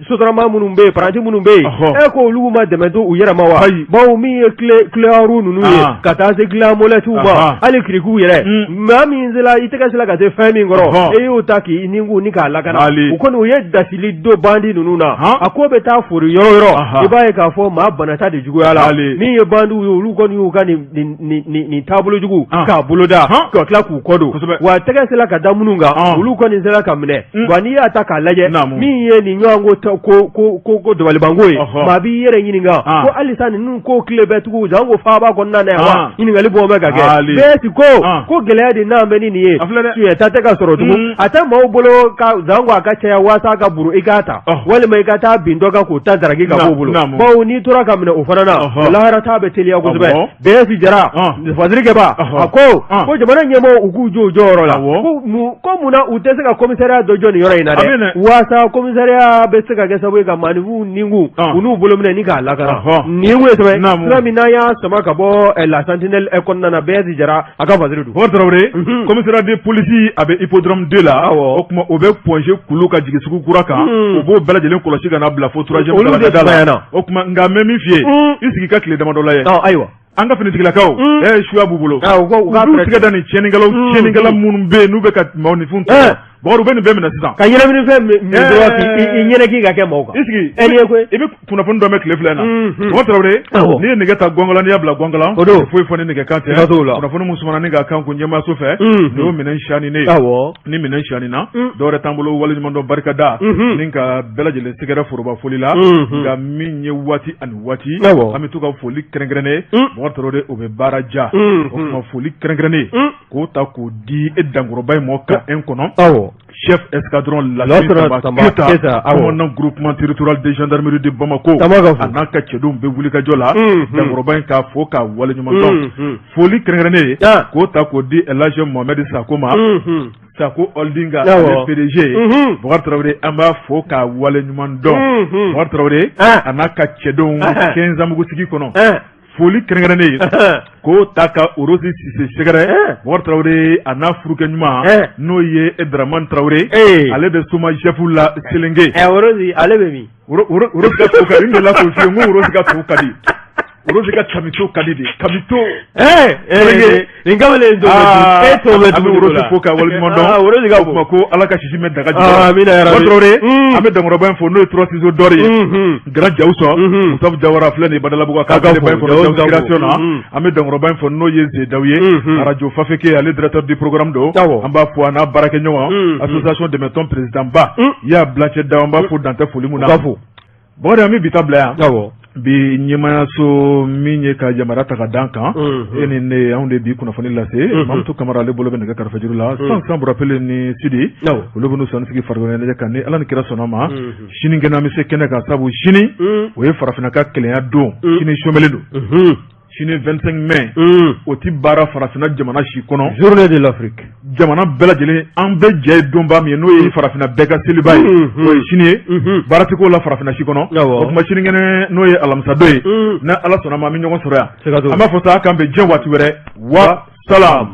sotarama minnu bɛ yen, paranti minnu bɛ yen, e ko olu ma dɛmɛ to u yɛrɛ ma wa? Bawo min ye clé à roue ninnu ye, ka taa se clé à molette ma, hali kirikiw yɛrɛ, maa min sera i tɛgɛ sera ka se fɛn min kɔrɔ, e y'o ta k'i ni kun ni k'a lakana. U kɔni u ye dasili don bandi ninnu na. A ko bɛ taa fori yɔrɔ yɔrɔ, i b'a ye k'a fɔ maa banata de juguya la. Min ye bandiw ye, olu kɔni y'u ka nin taabolo jugu k'a boloda ka tila k'u kɔ don. Wa tɛgɛ sera ka da minnu kan, olu kɔni sera ka minɛ. Wa n'i y'a ta k'a lajɛ, min ye nin ɲɔgɔn ko ko ko ko dabalibanko ye, maa b'i yɛrɛ ɲininka ko halisa ninnu ko tile bɛ tugun janko faaba kɔnɔna na yan wa? Ɲininkali bɔ bɛ ka kɛ. Bɛɛ ko ko gɛlɛya de n'an bɛ ni nin ye, suɲɛta tɛ ka sɔrɔ tugun, a tɛ maaw bolo ka janko a ka caya waasa ka buru i k'a ta, walima i ka taa bin dɔ kan k'o ta daraki ka b'o bolo. Bawo n'i tora ka minɛ o fana na, lahara ta bɛ teliya kosɛbɛ. BS Jara fasirikɛba, a ko ko jamana ɲɛmɔgɔw u k'u jɔ u jɔyɔrɔ la. Ko munna u tɛ se ka commissariat dɔ jɔ nin yɔrɔ in na dɛ, waasa commissariat bɛ se ka kɛ sababu ye ka maaninfinw nikun u n'u bolo minɛ ni k'a lakana. Nin ye sɛbɛn sira min n'an y'a sama ka bɔ La Sentinelle kɔnɔna na, BS Jara a ka fasiri don. Bɔkari Tarawele, commissariat de police a bɛ hippodrome 2 la, o tuma o bɛ Point G kulu ka jigin sugu kura kan, u b'o bɛɛ lajɛlen kɔlɔsi ka na bila fo troisième da la. O tuma nka n bɛ min f'i ye, i sigi ka tile damadɔ lajɛ. Ayiwa. An ka finitigilakaw, suya b'u bolo, u b'u tigɛ da nin tiɲɛnikɛla minnu bɛ yen n'u bɛ ka maaninfin tɔɔrɔ. Bɔkari, u bɛ nin bɛɛ minɛ sisan. Ka ɲɛnaminifɛn min dɔrɔn k'i ɲɛnɛki ka kɛ maaw kan. I sigi, i bɛ kunnafoni dɔ mɛn tile filɛ in na. Bɔkari Tarawele, n'i ye nɛgɛ ta gɔngɔn n'i y'a bila gɔngɔn, o don foyi fɔ ni nɛgɛ kan tɛ. Kunnafoni min sumana ni ka kan kun ɲɛmaaso fɛ, nin y'o minɛn siyani ne ye. Ni minɛn siyani na, dɔwɛrɛ t'an bolo waleɲumandɔn barika da ni ka bɛɛ lajɛlen sɛgɛrɛ foroba foli la. Nka min ye waati ani waati, an bɛ to ka foli kɛrɛnkɛrɛnnen, Bɔkari Tarawele, o bɛ baara ja. O tuma foli kɛrɛnkɛrɛnnen k'o ta k'o di e dankɔrɔba in mɔ ka n kɔnɔ, chef escadron Lasina Tamba Keita, commandant groupement territorial de gendarmerie de Bamako, a n'a ka cɛdenw bɛ wuli ka jɔ la. Dankɔrɔba in k'a fo k'a waleɲuman dɔn. Foli kɛrɛnkɛrɛnnen k'o ta k'o di El Hadj Mohamed Sako ma, Sako Holding ale PDG. Bɔkari Tarawele, an b'a fo k'a waleɲuman dɔn. Bɔkari Tarawele a n'a ka cɛdenw Kɛnzanbugu sigi kɔnɔ. Foli kɛrɛnkɛrɛnnen ye k'o ta ka Orosi Sise sɛgɛrɛ. Bɔkari Tarawele a n'a furukɛ ɲuman, n'o ye Dramane Tarawele, ale bɛ SOMAGEP la Selenge. Orosi ale bɛ min? Orosi ka to ka di, n delila k'o f'i ye, n ko Orosi ka to ka di. Orosi ka kamito ka di de, kamito. Nin kamalen in e t'o mɛn. An bɛ Orosi fo ka waleɲuman dɔn. Orosi ka o tuma ko Ala ka sisi mɛn daga jukɔrɔ. Amina yarabi. Bɔkari Tarawele, an bɛ dankɔrɔba in fo, n'o ye Trois Ciseaux d'or ye. Grand Jawusɔ, Musafu Jawara filɛ nin ye Badalabugu, a ka ba in kɔnɔ Jawusu création na. An bɛ dankɔrɔba in fo, n'o ye Zedaw ye. Radio Fafeke, ale directeur du programme don. An b'a fo a n'a baarakɛɲɔgɔn, association dɛmɛtɔn président ba. Y'a Bilancɛ Daw, an b'a fo dantɛ foli mun na. Bɔkari, an bɛ bi ta bila yan. Bi ɲɛmaayaso min ye ka yamaruya ta ka d'an kan, e ni ne, anw de bi kunnafoni lase. Mamutu Kamara, ale bolo bɛ nɛgɛ karafejuru la. San Burapele ni Sidi, olu bɛ n'u sɔnni sigi farikolo ɲɛnajɛ kan. Ni Ala ni kira sɔnna ma, sini kɛnɛ an bɛ se kɛnɛ kan, sabu sini o ye farafinna ka kelenya don. Sini somɛlen don. Sini 25 mai, o ti baara farafinna jamana si kɔnɔ. Journée de l'Afrique. Jamana bɛɛ lajɛlen, an bɛɛ jɛ ye donba min ye, n'o ye farafinna bɛɛ ka seliba ye, o ye sini ye. Baara tɛ k'o la farafinna si kɔnɔ. O tuma sinikɛnɛ, n'o ye alamisadon ye, ni Ala sɔnna ma, an bɛ ɲɔgɔn sɔrɔ yan. An b'a fɔ sa k'an bɛn diɲɛ waati wɛrɛ. Wa salam.